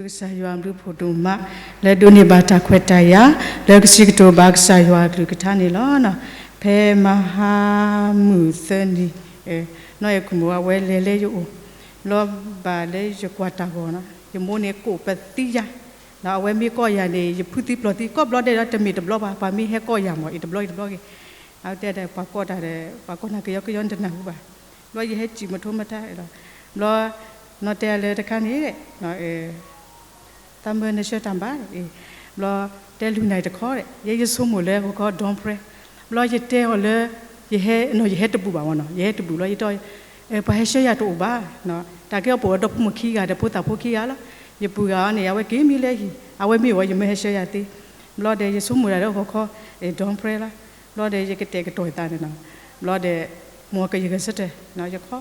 ကစၢ်ယွၤဘျုးဖှိၣ်ဒိၣ်မး လၢဒိးန့ၢ်ဘၣ်တၢ်ခွဲးတၢ်ယာ် လၢကစံးကတိၤဘၣ်ကစၢ်ယွၤအကလုၢ်ကထါန့ၣ်လီၤ. ဖဲမဟါမုၢ်သၢနံၤ နီၢ်အဲၣ်ခိၣ်မုၣ်အဝဲလဲၤလၢယအိၣ် ဘျီဘၣ်လၢယကွၢ်တၢ်ဂီၤနီၤ ယမိၢ်န့ၣ်ကိးပသံယၤ ဒီးအဝဲမ့ၢ်ကိးယၤန့ၣ် ယဖုသံပျီၢ်သံ ကိးဘျီဒဲးဒီးတမ့ၢ်တဘျီဘၣ် ပှၤမ့ၢ်ဟဲကိးယၤမး အံၤတဘျီအံၤတဘျီဂ့ၤ အဝဲတဲဒီး ပှၤကိးတၢ်ဒီး ပှၤကိးနၤကယီကယီနတနၢ်ဟူဘၣ် ဘျီယဟဲစံၣ်မထိမတၤဒီး ဘျီ နီၢ်တဲလၢတခါန့ၣ် သးမၢနဆှၢတၢ်ဘၣ် ဘျီ တဲလုၢ်နၤတခီဒီး ယဲယဆိကမိၣ်လၢဂီၤခီ dawn prayer ဘျီယတဲအီၤလၢ ယဟဲ ယဟဲတဘူၣ်ဘၣ်မနီၤ ယဟဲတဘူၣ်ဘျီယတဲ ပှၤဟဲဆှၢယၤတအိၣ်ဘၣ် တၢ်ကဲအီၤပအိၣ်ဒီဖိမိၢ်ခံဂၤဒီးဖိသၣ်ဖိခံဂၤလီၤ ယပုၢ်ဂၤအီၤန့ၣ် အဝဲက့ၤမံလၢဟံၣ် အဝဲမ့ၢ်ဝဲယမၢဟဲဆှၢယၤသ့ ဘျီဒီးယဆိကမိၣ်ဒၣ်လၢဂီၤခီ dawn prayer လီၤ ဘျီဒီးယကတဲာ်ကတီၤသးန့ၣ်နီၤ ဘျီဒီး မ်ကယဂဲၤဆၢထၢၣ် ယခီ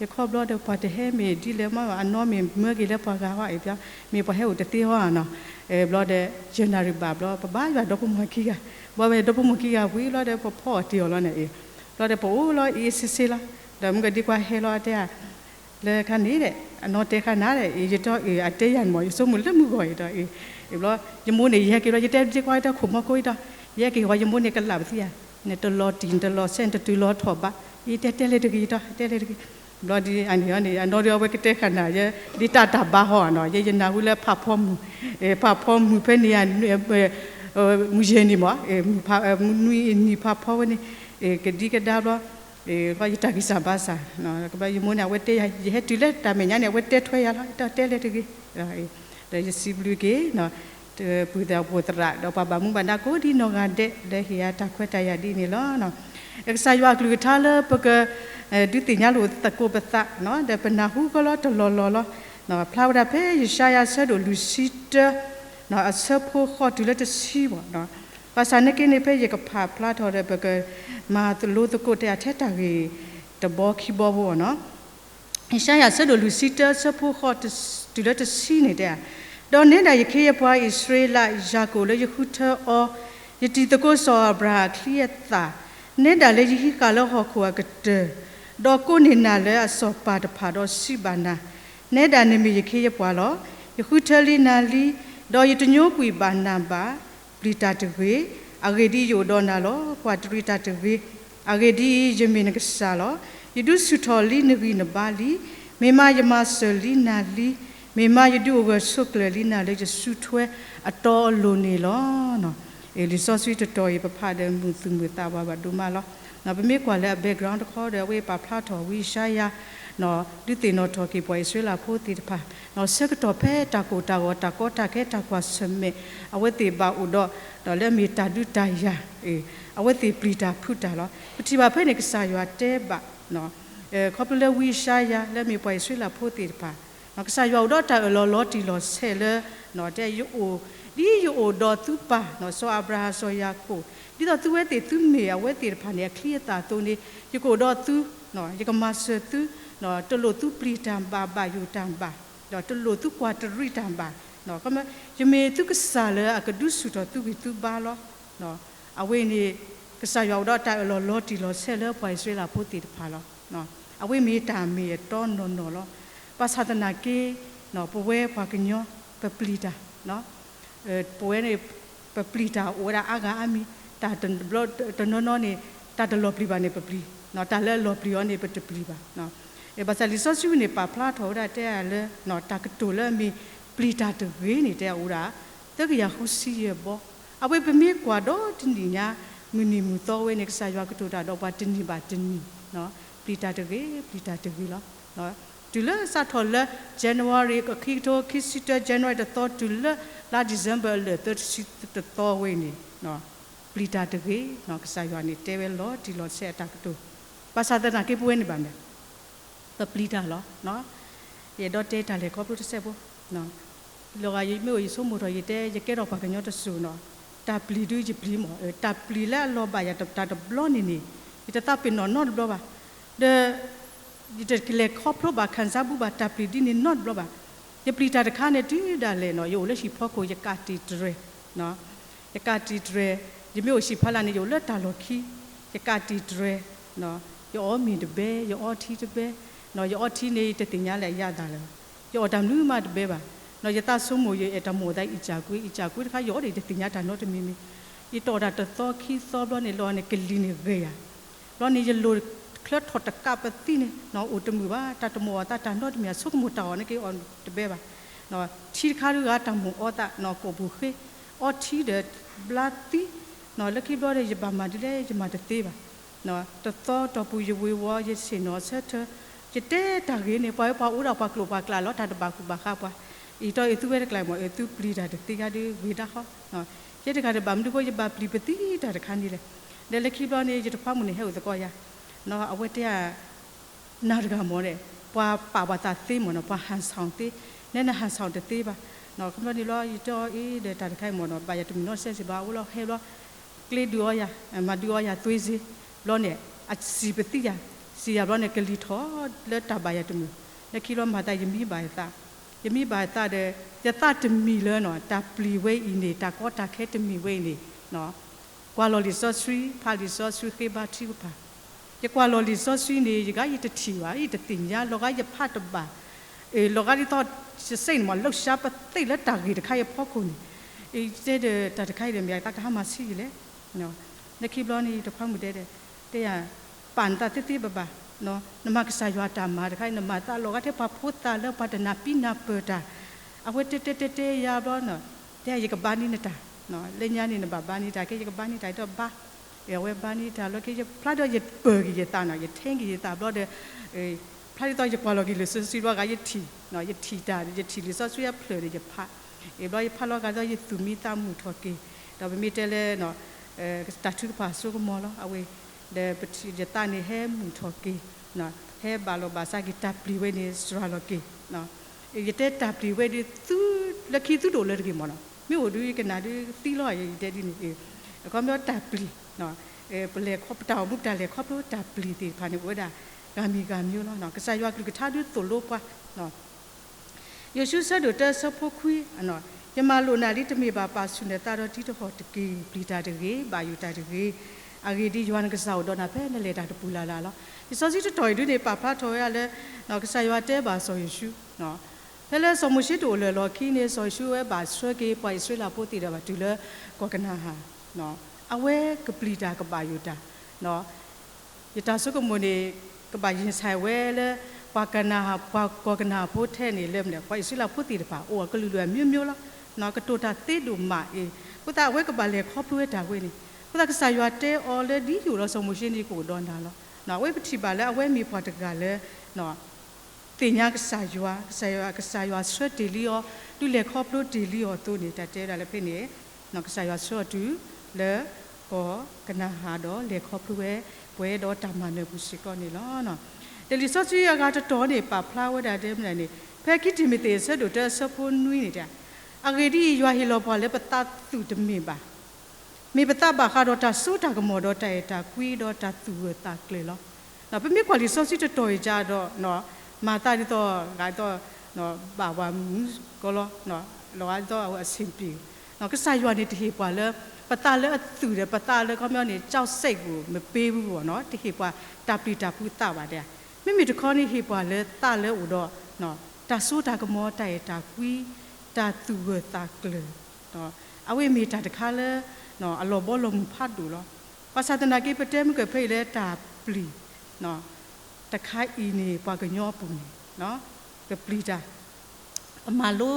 ယခီဘျီဒီးပှၤတဟဲမ့ၢ်ဒ်လဲၣ်မး အနီၢ်မ့ၢ်မၢက့ၤလၢပှၤဂၤဟီအံၤ မ့ၢ်ပှၤဟဲအိၣ်တသ့ဟီဧါနီၤ ဘျီဒီး ယနၣ်ရံၣ်ဘၣ်ဘျီ ပဘါယွၤဒီဖိမိၢ်ခံဂၤ ဘျီဝဲဒီဖိမိၢ်ခံဂၤဝံၤလီၤဒီး ပဖီအီၣ်တ့ၢ်အီၤလီၤန့ၣ်အံၤ ဘျီဒီးပအိၣ်လီၤအ့ၣ်စ့စ့လီၤ ဒီးမုၢ်ကဒံကွၢ်ဟဲလီၤတဲဧါ လၢခါန့ၣ်ဒီး အနီၢ်တဲခါနၤဒီး အံၤယတီအံၤအတဲယၤန့ၣ်မး ယဆိကမိၣ်လၢမုၢ်ဂီၤအံၤဒီး အံၤ ဘျီ ယမိၢ်န့ၣ် ယဟဲက့ၤဘျီ ယတဲဒ်ကွၢ်တၢ်ခိၣ်မီခိၣ်အံၤဒီး ယဟဲက့ၤဃီ ယမိၢ်န့ၣ်ကလၢ်ပသံယၤ နတလီၤတံၢ် နတလီၤဆဲး နတတုၤလီၤထီၣ်ဘး ယတဲတဲလဲၣ်တဂ့ၤ ယတီတဲလဲၣ်တဂ့ၤ ဘျီဒ်အန့ၣ်န့ၣ် အနီၢ်ဒ်အဝဲကတဲခါနၤ ယဒ်တၢ်တၢ်ဘါဟီနီၤ ယဲယနၢ်ဟူလၢဖးဖီမုၢ် ဖးဖီမုၢ်ဖဲန့ၣ် မုၢ်ယဲၢ်နံၣ်မး မုၢ်နွံနံၣ်ဖးဖီဝဲန့ၣ် ကဒံကဒါဘျီ ယတၢ်ဂံၢ်စၢ်ဘါစၢ် ယမိၢ်န့ၣ် အဝဲတဲယၤ ယဟဲတုၤလၢတၢ်မဲာ်ညါန့ၣ် အဝဲတဲထွဲယၤလီၤ ယတီတဲလဲၣ်တဂ့ၤ ဒီးယစံးဘျုးက့ၤ ဒီးပုၢ်သးအိၣ်သရၣ် ဒီးပှၤဘၣ်မူဘၣ်ဒါကိးဒ်နီၢ်ဂၤဒဲး လၢဟ့ၣ်ယၤတၢ်ခွဲးတၢ်ယာ်ဒ်န့ၣ်လီၤ. ကစၢ်ယွၤအကလုၢ်ကထါလၢပက ဒုးသ့ၣ်ညါလိာ်သကိးပသး ဒီးပနၢ်ဟူကလီတလီၢ်လီၢ်လီၤ. ဖျါဝဲဒၣ်ဖဲယၡါယၤအဆၢဒိၣ်လွံၢ်ဆံတၢ အဆၢဖိဃိးတုၤလၢတဆံဘၣ် ဘၣ်ဆၣ်နာ်က့န့ၣ် ဖဲယကဖးဖျါထီၣ်ဒီး ပကမၤလိသကိးတ့ၢ်အထဲတၢ်ဂ့ၢ်တဘီခံဘီဖိနီၤ. ယၡါယၤအဆၢဒိၣ်လွံၢ်ဆံတၢ အဆၢဖိဃိးတုၤလၢတဆံန့ၣ်တဲ, ဒီးနဲဒၣ်ယခ့ယပှၤအံၣ်စရ့လး ယၤကိာ်လၢယဃုထၢအီၤ, ယတံၤသကိးစီၤအၤဘြၤဟၣ်အချံအသၣ်, နဲဒၣ်လၢယဟံးဃာ်လၢဟီၣ်ခိၣ်အကတၢၢ်, ဒီးကိးန့ၢ်နၤလၢအစီၤပၤတဖၣ်ဒီးစံးဘၣ်နၤ, နဲဒၣ်နမ့ၢ်ယခ့ယပှၤလီၤ. ယဃုထၢလံနၤလံ, ဒီးယတညိကွံာ်ဘၣ်နၤဘၣ်. ပျံၤတၢ်တဂ့ၤ, အဂ့ၢ်ဒ်အံၤ ယအိၣ်ဒီးနၤလီၤ. ကွၢ်တရံးတၢ်တဂ့ၤ, အဂ့ၢ်ဒ်အံၤ ယမ့ၢ်နကစၢ်လီၤ. ယဒုးဆူၣ်ထီၣ်လံနဂံၢ်နဘါလံ. မ့ၢ်မးယမၤစၢၤလံနၤလံ. မ့ၢ်မးယဒုးအိၣ်ဂၢၢ်ဆိးကျၢၤလံနၤလၢယစုထွဲအတီအလိၤန့ၣ်လီၤ. လံာ်စီဆှံတတီၤအံၤ ပဖးဒီးမုာ်သူၣ်မုာ်သးဝးဘၣ်ဒိၣ်မးလီၤ. ပမ့ၢ်ကွၢ်လၢအ background တခီဒီး အဝဲပာ်ဖျါထီၣ်ဝံယၡါယၤ ဒုးသ့ၣ်နီၣ်ထီၣ်က့ၤပှၤအံၣ်စရ့လးဖိသ့ၣ်တဖၣ် ဆၢကတီၢ်ဖဲတၢ်ကိၢ်တၢ်ဂီၤ တၢ်ကီတၢ်ခဲ တၢ်ကွၢ်ဆၢၣ်မဲာ် အဝဲသ့ၣ်ဘၣ်အိၣ်ဒီး ဒီးလၢအမ့ၢ်တၢ်ဒုးတၢ်ယၤ အဝဲသ့ၣ်ပျံၤတၢ်ဖုးတၢ်လီၤ. ပထံၣ်ဘၣ်ဖဲန့ၣ် ကစၢ်ယွၤတဲဘၣ် ခီဖျိလၢဝံယၡါယၤ လၢအမ့ၢ်ပှၤအံၣ်စရ့လးဖိသ့ၣ်တဖၣ် ကစၢ်ယွၤအိၣ်ဒီးတၢ်အၢၣ်လီၤလီၤတံၢ်လီၤဆဲးလၢ တဲယအိၣ် ဒ်ယအိၣ်ဒီးသုပၢ် စီၤအၤဘြၤဟၣ် စီၤယၤကိာ် ဒ်သိးသုဝဲသ့ၣ်သုမ့ၢ်အဝဲသ့ၣ်တဖၣ်န့ၣ် အချံအသၣ်အသိးန့ၣ် ယကအိၣ်ဒီးသု ယကမၤစၢၤသု တလိၣ်သုပျံၤတၢ်ဘၣ် ဘၣ်ယိၣ်တၢ်ဘၣ် ဒီးတလိၣ်သုကွၢ်တရံးတၢ်ဘၣ် ယမ့ၢ်သုကစၢ်လၢအကဒုးဆူၣ်ထီၣ်သုဂံၢ်သုဘါလီၤ. အဝဲန့ၣ် ကစၢ်ယွၤအိၣ်ဒီးတၢ်အၢၣ်လီၤလီၤတံၢ်လီၤဆဲးလၢပှၤအံၣ်စရ့လးဖိသ့ၣ်တဖၣ်လီၤ. အဝဲမ့ၢ်တၢ်မ့ၢ်အတီနီၢ်နီၢ်လီၤ. ဘၣ်ဆၣ်သနာ်က့ ပဝဲပှၤကညီ ပပျံၤတၢ် ပဝဲန့ၣ် ပပျံၤတၢ်အိၣ်ဝဲဒၣ်အါဂၤအါမံၤ တၢ်တဘျီတနီၤနီၤန့ၣ် တၢ်တလီၤပျံၤဘၣ်န့ၣ် ပပျံၤ တၢ်လၢအလီၤပျံၤအီၤန့ၣ် ပတပျံၤဘၣ်. ဘၣ်ဆၣ်လံာ်စီဆှံဝဲန့ၣ် ပာ်ဖျါထီၣ်ဝဲဒၣ်တဲလၢ တၢ်ကတိၤလၢအမ့ၢ်ပျံၤတၢ်တဂ့ၤန့ၣ် တဲအိၣ်ဝဲဒၣ် သၢကယၤဃုဆံယဲၢ်ဘီ. အဝဲပမ့ၢ်ကွၢ်ဒီးတနံၣ်ညါ မုၢ်နံၤမုၢ်သီဝဲန့ၣ် ကစၢ်ယွၤကတိၤတၢ်ဒီးပှၤတနံၤဘၣ်တနံၤ ပျံၤတၢ်တဂ့ၤ ပျံၤတၢ်တဂ့ၤလီၤ. တုၤလၢစးထီၣ်လၢ January ခံကထိခံဆံတၢ January တသီ တုၤလၢလါ December အလၢာ်သၢဆံတသီဝဲန့ၣ် ပျံၤတၢ်တဂ့ၤ ကစၢ်ယွၤန့ၣ် တဲဝဲလီၤတံၢ်လီၤဆဲးအတၢ်ကတိၤ ဘၣ်ဆၣ်သနာ်က့ပဝဲန့ၣ်ဘၣ်န့ၣ် ပပျံၤတၢ်လီၤ. ယအဲၣ်ဒိးတဲတၢ်လဲၤခီဖျိတစဲးဖိ လီၤဂာ်ယမ့ၢ်အိၣ်ယဆိကမိၣ်ထီၣ် ယတဲ ယကဲထီၣ်ပှၤကညီတစိၤနီၤ တၢ်ပျံၤဒုးယပျံၤမး တၢ်ပျံၤလၢအလီၤဘၣ်ယၤတၢ်တဘျီန့ၣ်န့ၣ် ယတသးပ့ၤနီၣ်နီတဘျီဘၣ်. ဒီး ယတကလဲၤခီဖျိဘၣ် ခံစားဘူးဘၣ် တၢ်ပျံၤဒ်န့ၣ်နီတဘျီဘၣ်. ယပျံၤတၢ်တခါန့ၣ် တုၤဒၣ်လဲာ်နီၤ ယအိၣ်လၢဟံၣ်ဖီခိၣ် ယကးတံာ်တြဲၤ ယကးတံာ်တြဲၤ ယမ့ၢ်အိၣ်ဟံၣ်ဖီလာ်န့ၣ် ယအိၣ်လၢတၢ်လီၢ်ခံ ယကးတံာ်တြဲၤ ယအီမ့ၤတဘဲ ယအီထံတဘဲ ယအီထံန့ၣ် ယတသ့ၣ်ညါလၢအယၤသးလၢၤဘၣ် ယအီၣ်တၢ်မနုၤမးတဘဲဘၣ်. ယသးဆိကမိၣ် ယအဲၣ်တၢ်မိၣ်အသး အံၣ်စၢ်ကွ့ အံၣ်စၢ်ကွ့တခါ ယအီၣ်ဒၣ်ယတသ့ၣ်ညါတၢ်နီတမံၤမံၤ, ယတီၢ်တၢ်တသီခံသီဘျီန့ၣ် လီၤန့ၣ် ကလံၤန့ၣ်ဂ့ၤယၤ, ဘျီန့ၣ် ယလိၣ်ချၢထီၣ်တကးပသံန့ၣ် အိၣ်တမုာ်ဘၣ်, တၢ်တမိၣ်အီၣ်သးတၢ်နီတမံၤ အဆိကမိၣ်တၢ်အီၣ်န့ၣ်က့ၤအီၣ်တဘဲဘၣ်, ထံတခါဒုးဂၤတၢ်မိၣ်အီသး ကိာ်ပူၤဃ့, အီထံဒီးဘျါသံ, လၢခံဘျီဒီး ယဘၣ်မၤဒ်လဲၣ် ယမၤတသ့ဘၣ် တသီတီၢ်ပူၤ ယဝ့ၤဝီၤ ယဆ့ၣ်နီၤဆၢထၢၣ်, ယတဲတၢ်ဂ့ၤန့ၣ် ပှၤဝဲပှၤအိၣ်ဒၣ်ပှၤကျိာ်ပှၤကျဲလီၤ တၢ်တဘၣ်ကူၣ်ဘၣ်ဃးပှၤ, အံၤတီအသုဝဲတကျါမ့ၢ် အသုပျံၤတၢ်တသ့ဂၤဒီးဂ့ၤဒၣ်ဃီ, ယဲတဂၤဒီးဘၣ်မနုၤဃိ ယဘၣ်ပျံၤပသံတၢ်တခါန့ၣ်လဲၣ်, ဒီးလၢခံဘျီန့ၣ် ယတခွါမုၣ်န့ၣ်ဟဲအိၣ်သကိးယၤ, အဝဲတဲ နၤတဂၤမ့ၢ်ဒီး ပှၤပာ်ပှၤသးသ့မ့ၢ်နီၤ ပှၤဟၣ်ဆၣ်သ့, နဲနဟၣ်ဆၣ်တသ့ဘၣ်, ခီဖျိန့ၣ်လီၤ ယတဲအီၤအံၤဒီးတၢ်တခါအံၤမ့ၢ်နီၤ ဘၣ်ယၤတမုၢ်နီၢ်စဲစ့ၢ်ဘၣ် အဝဲလီၤဟဲဘျီ, ကျ့ဒုးအီယၤ, မၤဒုးအီယၤသွ့စ့, ဘျီန့ၣ် အစံၣ်ပသံယၤ, စံၣ်ယၤဘျီန့ၣ် ကလံၤထီၣ်လၢတၢ်ဘၣ်ယၤတမုၢ်, လၢခံလီၤမၤသးယမံဘၣ်ယသး, ယမံဘၣ်ယသးဒီး ယသးတမံၤလၢနီၤ တၢ်ပျံၤဝဲအံၤန့ၣ် တၢ်ကီတၢ်ခဲတမံၤဝဲအံၤန့ၣ် ကွၢ်လီၤလံာ်စီဆှံ, ဖးလံာ်စီဆှံ ဃ့ဘါထုကဖၣ်, ယကွၢ်လီၤလံာ်စီဆှံန့ၣ် ယဂၤယတထံၣ်ဘၣ် ယတသ့ၣ်ညါ လီၤဂာ်ယဖးတဘၣ်, လီၤဂာ်ဒ်သိး ယစ့န့ၣ်မ့ၢ် လှုပ်ရှားပသ့ၣ်လၢတၢ်ဂ့ၢ်တခါအံၤအဖီခိၣ်န့ၣ်, တဲဒီးတၢ်တခါအံၤဒီး မ့ၢ်ယသးကဟါမၢ်ဆံးယံာ်လဲၣ်, လၢခံဘျီန့ၣ် ယတခွါမုၣ်တဲဒီး, တဲယၤ, ပာ်နသးသ့သ့ဘၣ်ဘၣ်, နမၤကစၢ်ယွၤတၢ်မၤတခါအံၤ နမၤသးလီၤဂာ်ထဲပှၤဖိသၣ်လၢပှၤတနၢ်ပံနၢ်ပၢၢ်တၢ်, အဝဲတဲတဲတဲတဲယၤဘျီနီၤ, တဲယကဘါန့ၢ်နတၢ်, လၢညါန့ၣ်နဘၣ်ဘါန့ၢ်တၢ် ကဲယကဘါန့ၢ်တၢ်ဒီးဘါ, အဝဲဘါန့ၢ်တၢ်လီၤက့ၤ ယဖျါဒီးယပၢၤက့ၤယသးနီၤ ယထ့က့ၤယသးဘျီဒီး, ဖျါဒ်သိးယကွၢ်လီၤက့ၤလံာ်စီဆှံဘျီဂာ်ယထံၣ်, ယထံၣ်တၢ် ယထံၣ်လံာ်စီဆှံအဖျၢၣ်ဒီးယဖး, ဘျီယဖးလီၤဂာ်ဒီးယသူၣ်မံသးမုာ်ထီၣ်က့ၤ, ဒီးပမ့ၢ်တဲလၢ တၢ်ထုကဖၣ်အစိကမီၤလီၤ အဝဲ, ဒီးပထံၣ်ယသးန့ၣ်ဟဲမုာ်ထီၣ်က့ၤ, ဟဲဘၣ်လီၤဘၣ်စးက့ၤ တၢ်ပျံၤဝဲန့ၣ်စှၤလီၤက့ၤ, ယတဲတၢ်ပျံၤဝဲဒ်သု, လၢခံသုတအိၣ်လၢတဂ့ၤမ့ၢ်နီၤ မ့ၢ်အိၣ်ဒုးယကနၣ်ဒုးသံလီၤ ယတဲဒ်န့ၣ်, အခီပညီတၢ်ပျံၤ, ပလဲၤခီ ပတၢ်အိၣ်မူပတၢ်လဲၤခီဖျိတၢ်ပျံၤသ့ၣ်တဖၣ်န့ၣ် အိၣ်ဝဲဒၣ်ဂၤမံၤဂၤမံၤလီၤ ကစၢ်ယွၤအကလုၢ်ကထါဒုးသိၣ်လိပှၤ ယိၤၡူ ဆၢဒိၣ်တၢ ဆၢဖိခွံ, ယမၤလိာ်နၤလံ တမ့ၢ်ဘၣ်ပာ်ဆူၣ်နသးဒီးတံၤတဟီၣ်တက့ၢ်. ပျံၤတၢ်တဂ့ၤ, ဘၣ်ယိၣ်တၢ်တဂ့ၤ, အဂ့ၢ်ဒ်အံၤ ယွၤနကစၢ်အိၣ်ဒီးနၤ ဖဲနလဲၤတၢ်တပူၤလၢ်လၢ်လီၤ. လံာ်စီဆှံတတီၤအံၤဒုးန့ၣ် ပာ်ဖျါထီၣ်ဝဲဒၣ်လၢ ကစၢ်ယွၤတဲဘၣ်စီၤယိၤၡူး, ဖဲလၢစီၤမိၤၡ့တအိၣ်လၢၤလီၢ်ခံန့ၣ် စီၤယိၤၡူးဝဲဘၣ်ဆှၢက့ၤပှၤအံၣ်စရ့လးဖိသ့ၣ်တဖၣ်တုၤလၢကီၢ်ကနၤဧၣ်, အဝဲကပျံၤတၢ်ကဘၣ်ယိၣ်တၢ် ယတၢ်ဆိကမိၣ်န့ၣ် ကဘၣ်ရင်ဆိုင်ဝဲလၢ ပှၤကနၤဧၣ် ပှၤကီၢ်ကနၤဧၣ်ဖိထဲန့ၣ် လၢမနုၤလဲၣ် ပှၤအံၣ်စရ့လးဖိသ့ၣ်တဖၣ် အိၣ်အကလုာ်လုာ်အမျိုးမျိုးလီၤ. ကတိၤတၢ်သ့ဒိၣ်မးအံၤ အဃိသတးအဝဲကဘၣ်လဲၤခီဖျိဝဲတၢ်ဝဲန့ၣ် အဃိသတးကစၢ်ယွၤတဲအီၤလၢ ဒ်ယအိၣ်ဒီးစီၤမိၤၡ့န့ၣ် ယကအိၣ်ဒီးနၤလီၤ. အဝဲပထံၣ်ဘၣ်လၢအဝဲမ့ၢ်ပှၤတဂၤလၢ သ့ၣ်ညါကစၢ်ယွၤ, ကစၢ်ယွၤဆှၢတ့ၢ်လံအီၤ, ဒုးလဲၤခီဖျိတ့ၢ်လံအီၤအသိးန့ၣ် တၢ်တဲဝဲဒၣ်လၢဖဲန့ၣ် ကစၢ်ယွၤဆှၢအီၤတုၤလၢကီၢ်ကနၤဧၣ်ဒီး လဲၤခီဖျိဝဲပှဲၤဒီးတၢ်မၤနၢၤပူၤစ့ၢ်ကီးန့ၣ်လီၤ. ဒီးလံာ်စီဆှံအဂၤတတီၤန့ၣ် ပာ်ဖျါဝဲဒၣ်ဒ်မနုၤလဲၣ်န့ၣ် ဖဲခံတံၤမသ့း အဆၢဒိၣ်တၢ အဆၢဖိနွံန့ၣ် အဂ့ၢ်ဒ်အံၤ, ယွၤဟ့ၣ်လီၤပှၤလၢပသးသူၣ်တမ့ၢ်ဘၣ် မ့ၢ်ပသးဘၣ်ဃးဒီးတၢ်စိတၢ်ကမီၤဒီးတၢ်အဲၣ်တၢ်ကွံဒီးတၢ်သူၣ်ဂၢၢ်သးကျၢၤလီၤ. ပမ့ၢ်ကွၢ်လံာ်စီဆှံတတီၤအံၤကဒီး မၤသးဒ်သိး ဂၤဒ်သိး ဘၣ်ပှၤမုာ်ကီလီၤ, လီၤဂာ်ဒ်သိးအဝဲအဆ့ၣ်ပံၤ, ကစၢ်ယွၤန့ၣ်တဟ့ၣ်ပှၤလၢ ပသးလၢအသူၣ်ဒီး ပသးလၢခီပညီန့ၣ် ကၠီၣ်စဲးပူၤ မ့ၢ်ပ့ပူၤဘၣ်နီၤ တဟ့ၣ်ပှၤတၢ်ပျံၤတၢ်ဖုးသးဘၣ်ဒဲး, မ့မ့ၢ်တခီန့ၣ်ဟ့ၣ်ပှၤလၢသးလၢအိၣ်ဒီး တၢ်စိတၢ်ကမီၤ တၢ်အဲၣ်တၢ်ကွံ တၢ်သူၣ်ဂၢၢ်သးကျၢၤ အဝဲမ့ၢ်တၢ်တခါလၢ အလီၤဘီလီၤမုၢ်ဖးဒိၣ်လီၤ. ဘၣ်ဆၣ်သနာ်က့ ပတဲမုၢ်ကၢၢ်ဖဲအံၤလၢတၢ်ပျံၤ တခါအံၤန့ၣ် ပှၤကညီအပူၤန့ၣ် ကပျံၤတၢ် ပမၤလိ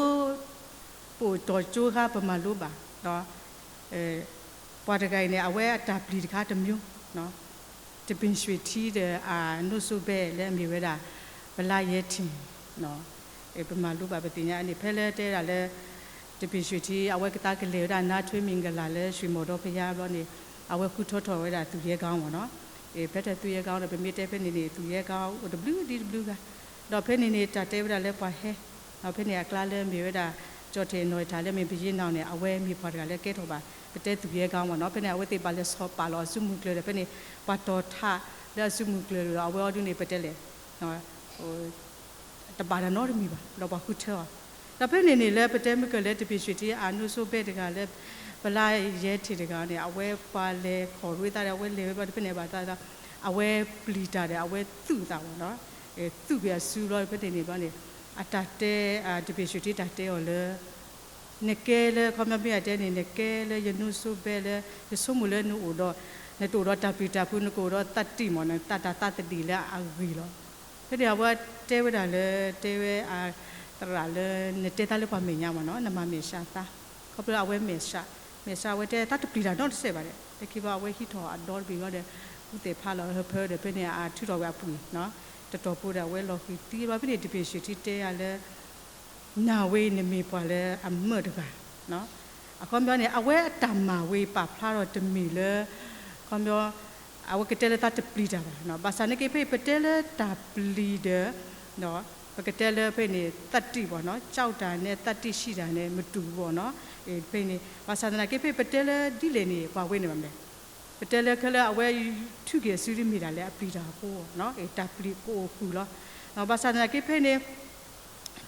ပအိၣ်တီၢ်ကၠိခါ ပမၤလိဘၣ် ပှၤတဂၤအံၤန့ၣ် အဝဲအတၢ်ပျံၤတခါတမျိုး တပ့ၢ်ရွှ့ၣ်ထံဒီး အနိၣ်စိဘဲၣ်လၢအမ့ၢ်ဝဲဒၣ် ပလါယဲထံၣ် ပမၤလိဘၣ်ပသ့ၣ်ညါန့ၣ် ဖဲလၢတဲဒၣ်လၢ တပ့ၢ်ရွှ့ၣ်ထံ အဝဲကသးကလဲၤဝဲဒၣ် နါထွ့မံၤကလၤ လၢရွှ့ၣ်မီၣ်ဒီဖယါဘျီန့ၣ် အဝဲဃုထၢထီၣ်ဝဲဒၣ်သူၣ်ယဲၢ်ကီဘၣ်နီၤ, ဖဲတၢ်သူၣ်ယဲၢ်ကီဒီး ပမ့ၢ်တဲဖဲန့ၣ်န့ၣ် သူၣ်ယဲၢ်ကီအိၣ်တဘျုးဒ်တဘျုးဂၤ, ဒီးဖဲန့ၣ်န့ၣ် တၢ်တဲဝဲဒၣ်လၢပှၤဟဲ ဒီးဖဲန့ၣ်အကျါလၢမ့ၢ်ဝဲဒၣ် ကၠီၣ်ထံးနီၢ်ထးလၢမ့ၢ်ပယ့ၣ်နီၣ်န့ၣ် အဝဲမ့ၢ်ပှၤတဂၤလၢကဲထီၣ်ဘၣ် ပတဲသူၣ်ယဲၢ်ကီမ့ၢ်နီၤ, ဖဲန့ၣ် အဝဲသ့ၣ်ဘၣ်လဲၤဆီၣ်ပာ်လီၤအစုမုၢ်ကျၢၤဒီး ဖဲန့ၣ် ပှၤတီၤထးလၢအစုမုၢ်ကျၢၤဒီး အဝဲအီၤဒုန့ၣ် ပတဲလဲၣ် တဘၣ်တၢ်နီတမံၤဘၣ် ဒီးပှၤဃုထၢအီၤ, ဒီးဖဲန့ၣ်န့ၣ်လၢပတဲမုၢ်ကၢၢ်လၢတပ့ၢ်ရွှ့ၣ်ထံ အနိၣ်စိဘဲၣ်တဂၤလၢ ပလါယဲထံၣ်တဂၤန့ၣ် အဝဲပှၤလဲၤခီၣ်ရ့သးဒီး အဝဲလဲၤဝဲဘျီဒီး ဖဲန့ၣ်ဘၣ်သး အဝဲပျံၤတၢ်ဒီး အဝဲသူၣ်သးဝဲနီၤ, သူၣ်က့ၤအစုဘျီ ဖဲန့ၣ်န့ၣ်ဘျီန့ၣ် အတၢ်တဲ ဒပ့ၢ်ဆူၣ်ထံတၢ်တဲအီၤလၢ နကဲလၢ ခီပညီမ့ၢ်အတဲန့ၣ် နကဲလၢယနိဆိဘဲလၢ ယဆိကမိၣ်လၢနအိၣ်ဒီး နတအိၣ်ဒီးတၢ်ပျံၤတၢ်ဖုး နကအိၣ်ဒီးသးတံၢ်မ့ၢ် နသးတၢ်သးသဒံးလၢအဂ့ၤလီၤ. ဖဲန့ၣ်အဝဲတဲဝဲဒၣ်လၢ တဲဝဲအသရၣ်လၢ နတဲသးလၢပှၤမဲာ်ညါမ့ၢ်နီၤ နမၤမဲာ်ဆှးသး ခီဖျိအဝဲမဲာ်ဆှး မဲာ်ဆှးအဝဲတဲသးတပျံၤတၢ်နီတစဲးဘၣ်ဒီး တခီဘၣ်အဝဲဟံးထီၣ်အဒီတဘ့ၣ်ဘျီဒီး ကူသ့ၣ်ဖးလီၤဟၢဖၢဒီး ဖဲန့ၣ်အထုးထီၣ်ဝဲအပှ့ၤ တတီၤဖိဒီးအဝဲလီၤဃံၤသံဘျီ ဖဲန့ၣ် ဒပ့ၢ်ဆူၣ်ထံတဲယၤလၢ နၤဝဲအံၤနမ့ၢ်ပှၤလၢအမၢၢ်တဂၤ အခီပညီန့ၣ် အဝဲအတၢ်မၤဝဲအံၤပာ်ဖျါထီၣ်တမ့ၢ်လၢ ခီပညီ အဝဲကတဲလၢသးတပျံၤတၢ်ဘၣ်. ဘၣ်ဆၣ်န့ၣ်က့ ဖဲအံၤပတဲလၢတၢ်ပျံၤဒီး ပကတဲလၢဖဲန့ၣ် သးတံၢ်ဘၣ်နီၤ ကၠီတၢ်န့ၣ် သးတံၢ်ဆံးတၢ်န့ၣ် မတူၢ်ဘၣ်နီၤ ဖဲန့ၣ် ဘၣ်ဆၣ်သနာ်က့ ဖဲအံၤပတဲလၢဒ်လဲၣ်န့ၣ် ပှၤဝဲန့ၣ်ဘၣ်မလဲၣ်. ပတဲလၢခဲလၢာ်အဝဲထုးက့ၤအစုဒ်မ့ၢ်ဒၣ်လၢအပျံၤတၢ်အဃိ တၢ်ပျံၤကအိၣ်ဃုာ်လီၤ. ဘၣ်ဆၣ်သနာ်က့ဖဲန့ၣ်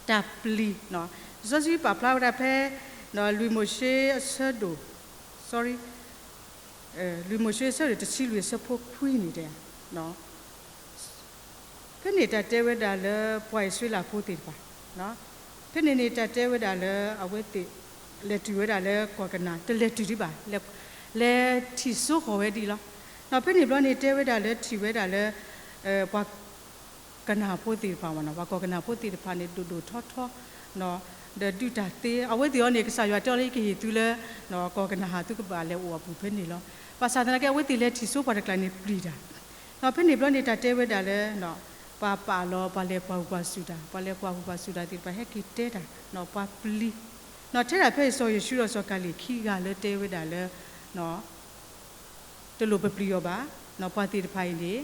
တၢ်ပျံၤ လံာ်စီဆှံပာ်ဖျါဝဲဒၣ်ဖဲ လွံၢ်မိၤၡ့အဆၢဒိၣ် sorry လွံၢ်မိၤၡ့အဆၢဒိၣ်တဆံလွံၢ်အဆၢဖိခွံန့ၣ်တဲ ဖဲန့ၣ်တၢ်တဲဝဲဒၣ်လၢပှၤအံၣ်စရ့လးဖိသ့ၣ်တဖၣ် ဖဲန့ၣ်န့ၣ်တၢ်တဲဝဲဒၣ်လၢအဝဲသ့ၣ် လဲၤတုၤဝဲဒၣ်လၢကီၢ်ကနၤ တလဲၤတုၤဒံးဘၣ် လဲၤထံၣ်စိဃီၤဝဲဒၣ်လီၤ. ဖဲန့ၣ်ဘျီန့ၣ်တဲဝဲဒၣ်လၢထံၣ်ဝဲဒၣ်လၢ ပှၤ ကနၤဖိသ့ၣ်တဖၣ်မ့ၢ်နီၤ ပှၤကီၢ်ကနၤဖိသ့ၣ်တဖၣ်န့ၣ် ဒိၣ်ဒိၣ်ထီထီ ဒီးဒုးတၢ်သ့ အဝဲသ့ၣ်အံၤန့ၣ် ကစၢ်ယွၤတဲအီၤလၢယကဟ့ၣ်သုလၢ ကီၢ်ကနၤဧၣ် သုကဘၣ်လဲၤအိၣ်အပူၤဖဲန့ၣ်လီၤ. ဘၣ်ဆၣ်သနာ်က့ အဝဲသ့ၣ်လဲၤထံၣ်စိပှၤတကျါန့ၣ်ပျံၤတၢ် ဖဲန့ၣ်ဘျီန့ၣ်တၢ်တဲဝဲဒၣ်လၢ ပှၤပာ်လီၤ ပှၤလဲၤကွၢ်ဟူးကွၢ်စူၣ်တၢ် ပှၤလဲၤကွၢ်ဟူးကွၢ်စူၣ်တၢ်သ့ၣ်တဖၣ် ဟဲက့ၤတဲတၢ် ပှၤပျံၤ ထဲဒၣ်ဖဲစီၤယိၤၡူဒီးစီၤကၤလံးခံဂၤလၢတဲဝဲဒၣ်လၢ တလိၣ်ပပျံၤအီၤဘၣ်. ပှၤသ့ၣ်တဖၣ်အံၤန့ၣ်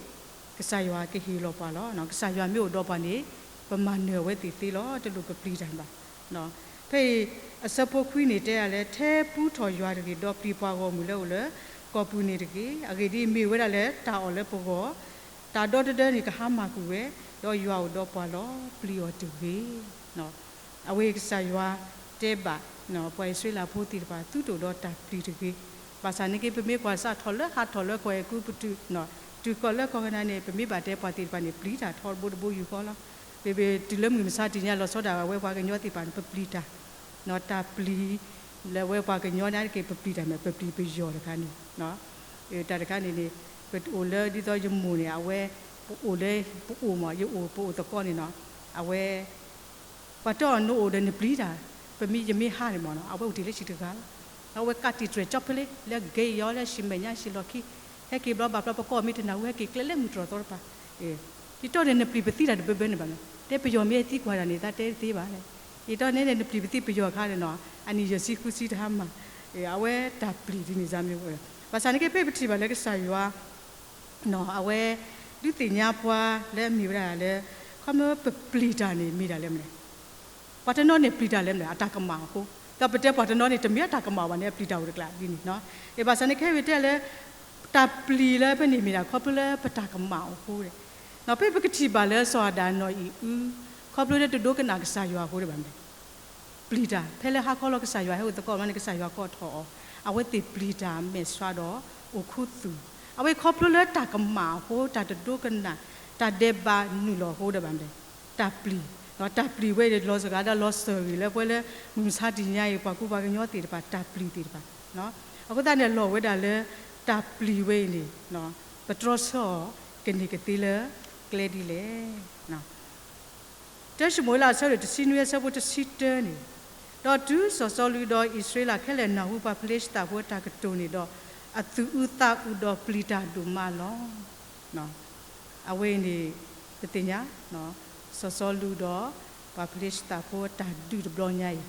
ကစၢ်ယွၤကဟ့ၣ်လီၤပှၤလီၤ. ကစၢ်ယွၤမ့ၢ်အိၣ်ဒီးပှၤန့ၣ် ပမၤနၢၤအဝဲသ့ၣ်သ့လီၤ. တလိၣ်ပပျံၤတၢ်ဘၣ်. ဖဲအံၤ အဆၢဖိခွံန့ၣ်တဲဒၣ်လၢ ထဲပူထီၣ်ယွၤတဂ့ၤ ဒီးပျံၤပှၤဂီၢ်မုၢ်လၢအိၣ်လၢကီၢ်ပူၤန့ၣ်တဂ့ၤ. အဂ့ၢ်ဒ်အံၤ, မ့ၢ်ဝဲဒၣ်လၢတၢ်အီၣ်လၢပဂီၢ်, တၢ်ဒီတဒၢန့ၣ်ကဟါမၢ်ကွံာ်ဝဲ, ဒီးယွၤအိၣ်ဒီးပှၤလီၤ. ပျံၤအီၤတဂ့ၤ. အဝဲကစၢ်ယွၤတဲဘၣ် ပှၤအံၣ်စရ့လးဖိသ့ၣ်တဖၣ် သုတအိၣ်ဒီးတၢ်ပျံၤတဂ့ၤ. ဘၣ်ဆၣ်န့ၣ်က့ ပမ့ၢ်ကွၢ်စးထီၣ်လၢဟးထီၣ်လၢကီၢ်အဲၤကူပတူး တုၤဃီၤလၢကီၢ်ကနၤန့ၣ် ပမ့ၢ်ဘၣ်တဲပှၤသ့ၣ်တဖၣ်န့ၣ် ပျံၤတၢ်ထီတဘိတဘိယူၢ်ဃီလီၤ. ပမ့ၢ်တုၤလၢမုၢ်မဆါတနံၤညါလီၤဆီဒၣ်ဝဲပှၤကညီသ့ၣ်တဖၣ်န့ၣ် ပပျံၤတၢ်, တၢ်ပျံၤ လၢဝဲပှၤကညီန့ၣ်က့ ပပျံၤတၢ်မ့ၢ် ပပျံၤပယီၤတခါန့ၣ် တၢ်တခါန့ၣ်န့ၣ် ပအိၣ်လၢဒ်သိးယမိၢ်န့ၣ် အဝဲ ပအိၣ်လၢ ပအိၣ်မ့ၢ် ယအိၣ်ပအိၣ်သကိးန့ၣ်နီၤ အဝဲ ပှၤတဲအီၤနအိၣ်ဒီးနပျံၤတၢ်, ပမ့ၢ်ယမ့ၢ်ဟးန့ၣ်မ့ၢ်နီၤ အဝဲအိၣ်တ့ၢ်လၢဟံၣ်တဂၤလီၤ. အဝဲကးတံာ်တြဲၤကၠီဖဲလ့ လၢကဲယီၤလၢဟံၣ်မဲာ်ညါဟံၣ်လီၢ်ခံ, ဟဲက့ၤဘျီဘၣ်ဘျီပကိးမ့ၢ်တနၢ်ဟူ ဟဲက့ၤကျဲလၢမုၢ်တြီၢ်သီတဖၣ်, ယတီၢ်န့ၣ် နပျံၤပသံတၢ်တဘၢဘၢန့ၣ်ဘၣ်န့ၣ် တဲပယီၤမ့ၢ်ဟဲသံကွၢ်တၢ်န့ၣ် သးတဲတသ့ဘၣ်လဲၣ်. ယတီၢ်န့ၣ်န့ၣ် နပျံၤပသံပယီၤအခါန့ၣ်နီၤ အနံၣ်ယဲၢ်ဆံဃုဆံတဟါမၢ်, အဝဲတၢ်ပျံၤဒ်န့ၣ်စ့ၢ်မ့ၢ်ဝဲ, ဘၣ်ဆၣ်န့ၣ်က့ ဖဲပထံၣ်ဘၣ်လၢကစၢ်ယွၤ အဝဲ ဒုးသ့ၣ်ညါပှၤလၢအမ့ၢ်ဝဲဒၣ်လၢ ခီမ့ၢ်ပပျံၤတၢ်န့ၣ်မ့ၢ်ဒၣ်လၢမနုၤလဲၣ်, ပှၤတနီၤန့ၣ်ပျံၤတၢ်လၢမနုၤလဲၣ် အတၢ်ကမၣ်အဃိ, ဒီးပတဲပှၤတနီၤန့ၣ်တမ့ၢ်အတၢ်ကမၣ်ဘၣ်န့ၣ် အပျံၤတၢ်အိၣ်တကျါဒ်န့ၣ်, ဘၣ်ဆၣ်န့ၣ်ကဲဝဲတဲလၢ တၢ်ပျံၤလၢဖဲန့ၣ်မ့ၢ်ဒၣ်ခီဖျိလၢပတၢ်ကမၣ်အဃိဒီး, ဖဲပကထံၣ်ဘၣ်လၢစီၤအၤဒၣ်နီၢ်အံၣ်အု ခီဖျိလၢတဒိကနၣ်ကစၢ်ယွၤအဃိဒီးဘၣ်မနုၤလဲၣ် ပျံၤတၢ်, ဖဲလၢဟါခီလီၤကစၢ်ယွၤဟဲအိၣ်သကိးမးန့ၣ် ကစၢ်ယွၤကိးထီၣ်အီၤ, အဝဲသ့ၣ်ပျံၤတၢ်မဲာ်ဆှးဒီးအိၣ်ခူသူၣ်, အဝဲခီဖျိလၢတၢ်ကမၣ်အဃိ တၢ်တဒိကနၣ် တၢ်ဒဲးဘးနုာ်လီၤအဃိဒီးဘၣ်မနုၤလဲၣ်, တၢ်ပျံၤ, တၢ်ပျံၤဝဲလီၤစှၤဒီးလီၤစၢၤဂ့ၤလၢပှၤလၢ မုၢ်မဆါတနံၤညါအံၤ ပှၤကူပှၤကညီသ့ၣ်တဖၣ်တၢ်ပျံၤသ့ၣ်တဖၣ်, အဃိသတးန့ၣ် အလီၢ်ဝဲဒၣ်လၢ တၢ်ပျံၤဝဲအံၤန့ၣ် ပတြီဆၢအီၤကန့ၢ်ကသ့လၢကျဲဒ်လဲၣ် တၢၡမူၤအ့လးအဆၢဒိၣ်တဆံနွံအဆၢဖိတဆံတၢန့ၣ်, ဒီးတုၤစီၤစီလူးဒီးအံၣ်စရ့လးခဲလၢာ်နၢ်ဟူပှၤဖလ့ၡသးဖိအတၢ်ကတိၤန့ၣ်ဒီး, အသူၣ်အုးသးအုးဒီးပျံၤတၢ်ဒိၣ်မးလီၤ. အဝဲအံၤန့ၣ် ပသ့ၣ်ညါ စီၤစီလူးဒီးပှၤဖလ့ၡသးဖိအတၢ်ဒုးတဘျီညါအံၤ,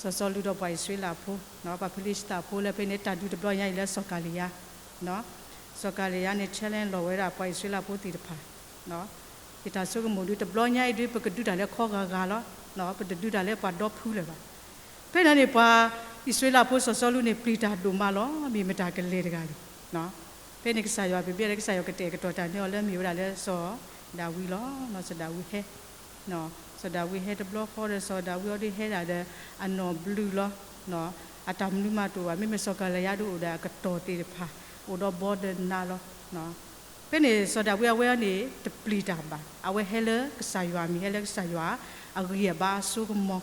စီၤစီလူးဒီးပှၤအံၣ်စရ့လးဖိ, ပှၤဖလ့ၡသးဖိလၢဖဲန့ၣ် တၢ်ဒုးတဘျီညါအံၤလၢစီၤကၤလံၤယါ စီၤကၤလံၤယါန့ၣ် challenge လီၤဝဲဒၣ်ပှၤအံၣ်စရ့လးဖိသ့ၣ်တဖၣ်, ယတၢ်ဆိကမိၣ်ဒုးတဘျီညါအံၤဒုး ပကဒုးတၢ်လၢခီဂၤဂၤလီၤ. ပတဒုးတၢ်လၢပှၤဒီဖုလၢၤဘၣ်. ဖဲန့ၣ်န့ၣ် ပှၤအံၣ်စရ့လးဖိစီၤစီလူးန့ၣ် ပျံၤတၢ်ဒိၣ်မးလီၤ. မ့ၢ်မတၤကလဲၤတဂၤလဲၣ်. ဖဲန့ၣ်ကစၢ်ယွၤ ပမ့ၢ်လၢကစၢ်ယွၤကတဲာ်ကတီၤတၢ်န့ၢ်အီၤလၢမ့ၢ်ဝဲဒၣ်လၢစီၤဒၤဝံးလီၤ. စီၤဒၤဝံးဟဲ စီၤဒၤဝံးဟဲတဘျီဃီဒီး စီၤဒၤဝံးအီၤဒုးဟဲဒၣ်ဒီး အနီၢ်ဘျုးလီၤ. အတၢ်မနုၤမးတအိၣ်ဘၣ်. မ့မ့ၢ်စီၤကၤလံၤယါဒုးအိၣ်ဒီးအကတီၢ်သ့ၣ်တဖၣ် အိၣ်ဒီးဘီဒီးနါလီၤ. ဖဲန့ၣ်စီၤဒၤဝံးအဝဲန့ၣ် တပျံၤတၢ်ဘၣ်. အဝဲဟဲလၢကစၢ်ယွၤအမံၤ ဟဲလၢကစၢ်ယွၤ အဂံၢ်အဘါအစိကမီၤ,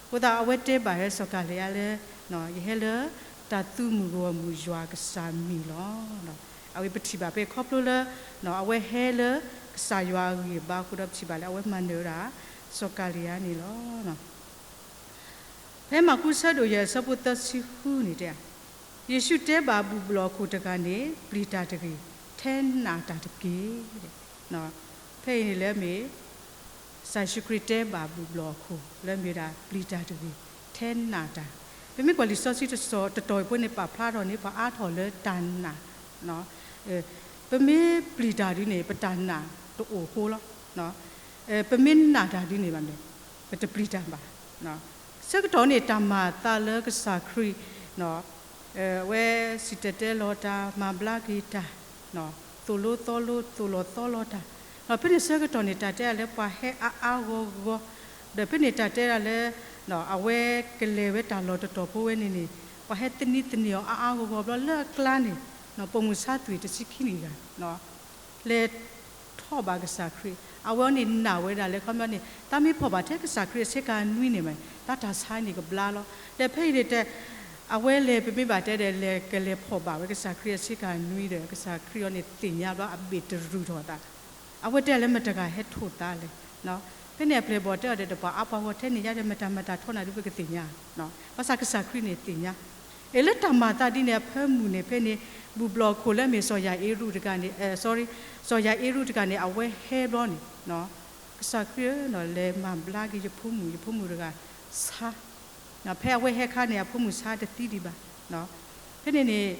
အဃိသတးအဝဲတဲဘၣ်ဝဲစီၤကၤလံယါလၢ ယဟဲလၢတၢ်သုးမုၢ်ဂီၢ်မုၢ်ယွၤကစၢ်မံၤလီၤ. အဝဲပထံၣ်ဘၣ်ဖဲခီဖျိလၢ အဝဲဟဲလၢကစၢ်ယွၤအဂံၢ်အဘါအဃိဒီး ပထံၣ်ဘၣ်လၢအဝဲမၤနၢၤဝဲဒၣ် စီၤကၤလံယါန့ၣ်လီၤ. ဖဲမၢ်ကူးဆၢဒိၣ်ယဲၢ်အဆၢဖိသၢဆံဃုန့ၣ်တဲ, ယ့ၣ်ၡူးတဲဘၣ်ဘူၣ်ဘျီၣ်အခိၣ်တဂၤန့ၣ်, ပျံၤတၢ်တဂ့ၤ, ထဲနးတၢ်တက့ၢ်. ဖဲအံၤန့ၣ်လၢအမ့ၢ် ကစၢ်ယ့ၣ်ၡူးခရံာ်တဲဘၣ်ဘူၣ်ဘျီၣ်အခိၣ် လၢအမ့ၢ်ဝဲဒၣ်ပျံၤတၢ်တဂ့ၤ, ထဲနးတၢ်. ပမ့ၢ်ကွၢ်လံာ်စီဆှံတတီၤအံၤဖိန့ၣ် ပာ်ဖျါထီၣ်န့ၢ်ပှၤအါထီၣ်လၢတၢ်နာ်, ပမ့ၢ်ပျံၤတၢ်ဒ်န့ၣ် ပတၢ်နာ်တအိၣ်အဃိလီၤ. ပမ့ၢ်နာ်တၢ်ဒ်န့ၣ်ဘၣ်န့ၣ် ပတပျံၤတၢ်ဘၣ်. ဆၢကတီၢ်န့ၣ် တၢ်မၤအသးလၢကစၢ်ခရံာ် အဝဲစံၣ်တဲၤတဲလီၤတၢ် မၤဘျါက့ၤတၢ်, သိၣ်လိသီလိ သိၣ်လီၤသီလီၤတၢ်, ဖဲန့ၣ်ဆၢကတီၢ်န့ၣ် တၢ်တဲဒၣ်လၢပှၤဟဲအါအါဂီၢ်ဂီၢ်, ဒီးဖဲန့ၣ်တၢ်တဲဒၣ်လၢ အဝဲကလဲၤဝဲတၢ်လီၢ်တတီၤဖိဝဲန့ၣ်န့ၣ် ပှၤဟဲသန့ၤသန့ၤအီၤအါအါဂီၢ်ဂီၢ်ဘျီလၢအကျါန့ၣ် ပိာ်မုၣ်ဆါသွံၣ်တဆံခံဂၤ လဲၤထီၣ်ဘၣ်ကစၢ်ခရံာ်, အဝဲအံၤန့ၣ်နာ်ဝဲဒၣ်လၢခီပညီန့ၣ် တၢ်မ့ၢ်ဖီၣ်ဘၣ်ထဲကစၢ်ခရံာ်အဆ့ကၤနွံန့ၣ်မး တၢ်တၢ်ဆါန့ၣ်ကဘျါလီၤ. ဒီးဖဲအံၤန့ၣ် အဝဲလဲၤ ပမ့ၢ်ဘၣ်တဲဒီး လဲၤကလဲၤဖီၣ်ဘၣ်ဝဲကစၢ်ခရံာ်အဆ့ကၤနွံဒီး ကစၢ်ခရံာ်အံၤန့ၣ်သ့ၣ်ညါဘျီအဘ့ၣ်တရူးထီၣ်အသး, အဝဲတဲလၢမတၤတဂၤဟဲထိၣ်သါလဲၣ်. ဖဲန့ၣ်အပျဲၢ်ဘီၣ်တဲအီၤဒီး ပှၤအါပှၤဂီၢ်ထဲန့ၣ်ညါဒီး မတၤမတၤထီၣ်နၤဒုးပကသ့ၣ်ညါ, ဘၣ်ဆၣ်ကစၢ်ခရံာ်န့ၣ်သ့ၣ်ညါ အ့ၣ် လၢတၢ်မၤသးဒ်န့ၣ်အဖၢမုၢ်န့ၣ် ဖဲန့ၣ် ဘူၣ်ဘျီၣ်ခိၣ်လၢအမ့ၢ်စီၤယၤအ့ရူးတဂၤန့ၣ်, စီၤယၤအ့ရူးတဂၤန့ၣ် အဝဲဟဲဘျီန့ၣ်, ကစၢ်ခရံာ်ဧၢ, လဲၤမၤဘျါက့ၤယဖိမုၣ်, ယဖိမုၣ်တဂၤဆါ, ဖဲအဝဲဟဲခါန့ၣ် အဖိမုၣ်ဆါတသံဒံးဘၣ်. ဖဲန့ၣ်န့ၣ်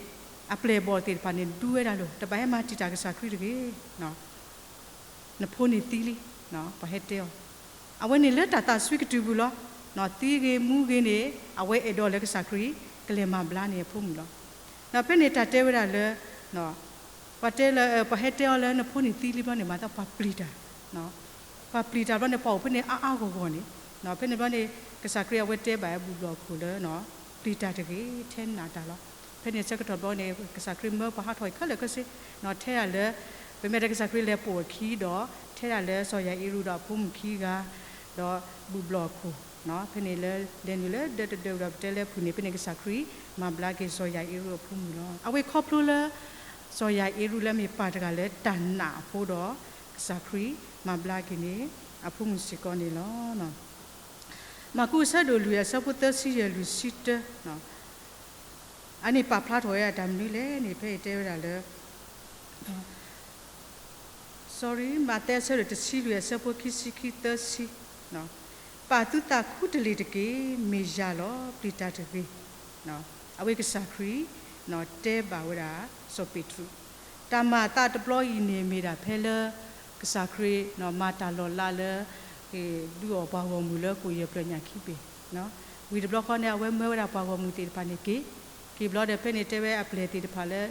အပျဲၢ်ဘီၣ်သ့ၣ်တဖၣ်န့ၣ် ဒူဝဲဒၣ်လီၤ, တဘၣ်ဟဲမၤတံာ်တာ်ကစၢ်ခရံာ်တဂ့ၤ နဖိန့ၣ်သံလံ, ပှၤဟဲတဲအီၤ, အဝဲန့ၣ်လၢတၢ်သးစွံကတုၤပူၤလီၤ. သံဂ့ၤမူဂ့ၤန့ၣ် အဝဲအဲၣ်ဒိးလၢကစၢ်ခရံာ် ကလဲၤမၤဘျါန့ၢ်အဖိမုၣ်လီၤ. ဖဲန့ၣ်တၢ်တဲဝဲဒၣ်လၢ ပှၤတဲလၢ ပှၤဟဲတဲအီၤလၢနဖိန့ၣ်သံလံဘျီန့ၣ် မၤသးပှၤပျံၤတၢ်, ပှၤပျံၤတၢ်ဘျီန့ၣ် ပှၤအိၣ်ဖဲန့ၣ်အါအါဂီၢ်ဂီၢ်န့ၣ်, ဖဲန့ၣ်ဘျီန့ၣ် ကစၢ်ခရံာ်အဝဲတဲဘၣ်ဘူၣ်ဘျီၣ်ခိၣ်လၢ ပျံၤတၢ်တဂ့ၤ, ထဲနးတၢ်လီၤ. ဖဲန့ၣ်ဆၢကတီၢ်ဘျီန့ၣ် ကစၢ်ခရံာ်မၢပှၤဟးထီၣ်အံၤခဲလၢာ်ခဲဆ့, ထဲဒၣ်လၢ ပမ့ၢ်တဲကစၢ်ခရံာ်လဲၤပိာ်အခံဒီး ထဲဒၣ်လၢစီၤယၤအ့ရူးဒီးအဖိမုၣ်ခံဂၤ, ဒီးဘူၣ်ဘျီၣ်ခိၣ်, ဖဲန့ၣ်လၢလဲၤနုာ်လၢဒၢးတဒၢးဒီးပတဲလၢဖုၣ်န့ၣ် ဖဲန့ၣ်ကစၢ်ခရံာ်မၤဘျါက့ၤစီၤယၤအ့ရူးအဖိမုၣ်လီၤ. အဝဲခီဖျိလၢ စီၤယၤအ့ရူးလၢအမ့ၢ်ပၢ်တဂၤလၢတၢ်နာ်အဃိဒီး ကစၢ်ခရံာ်မၤဘျါက့ၤန့ၢ် အဖိမုၣ်စ့ၢ်ကီးန့ၣ်လီၤ. မၢ်ကူးအဆၢဒိၣ်လွံၢ်အဆၢဖိသၢဆံယဲၢ် လွံၢ်ဆံတၢ အန့ၣ်ပာ်ဖျါထီၣ်ဝဲဒၣ်တၢ်မနုၤလဲၣ်န့ၣ် ဖဲအံၤတဲဝဲဒၣ်လၢ sorry မးသဲအဆၢဒိၣ်တဆံလွံၢ်အဆၢဖိခံဆံခံသၢဆံ, ပာ်သုသးခူတလ့ၢ်တက့ၢ်, မ့ၢ်ယၤလီၤ, ပျံၤတၢ်တဂ့ၤ. အဝဲကစၢ်ခရံာ် တဲဘၣ်ဝဲဒၣ်စီၤပ့းတရူး, တၢ်မၤအသးတဘျီအံၤန့ၣ်မ့ၢ်ဒၣ်ဖဲလၢ ကစၢ်ခရံာ် မၤတၢ်လီၤလးလၢ ဒုးအီၣ်ပှၤဂီၢ်မုၢ်လၢကိၣ်ယဲၢ်ဖျၢၣ်ညၣ်ခံဘ့ၣ်, ဝံၤတဘျီဃီန့ၣ် အဝဲမၢဝဲဒၣ်ပှၤဂီၢ်မုၢ်သ့ၣ်တဖၣ်န့ၣ်က့ၤ, က့ၤဘျီဒီးဖဲန့ၣ်တဲဝဲအပျဲၢ်သ့ၣ်တဖၣ်လၢ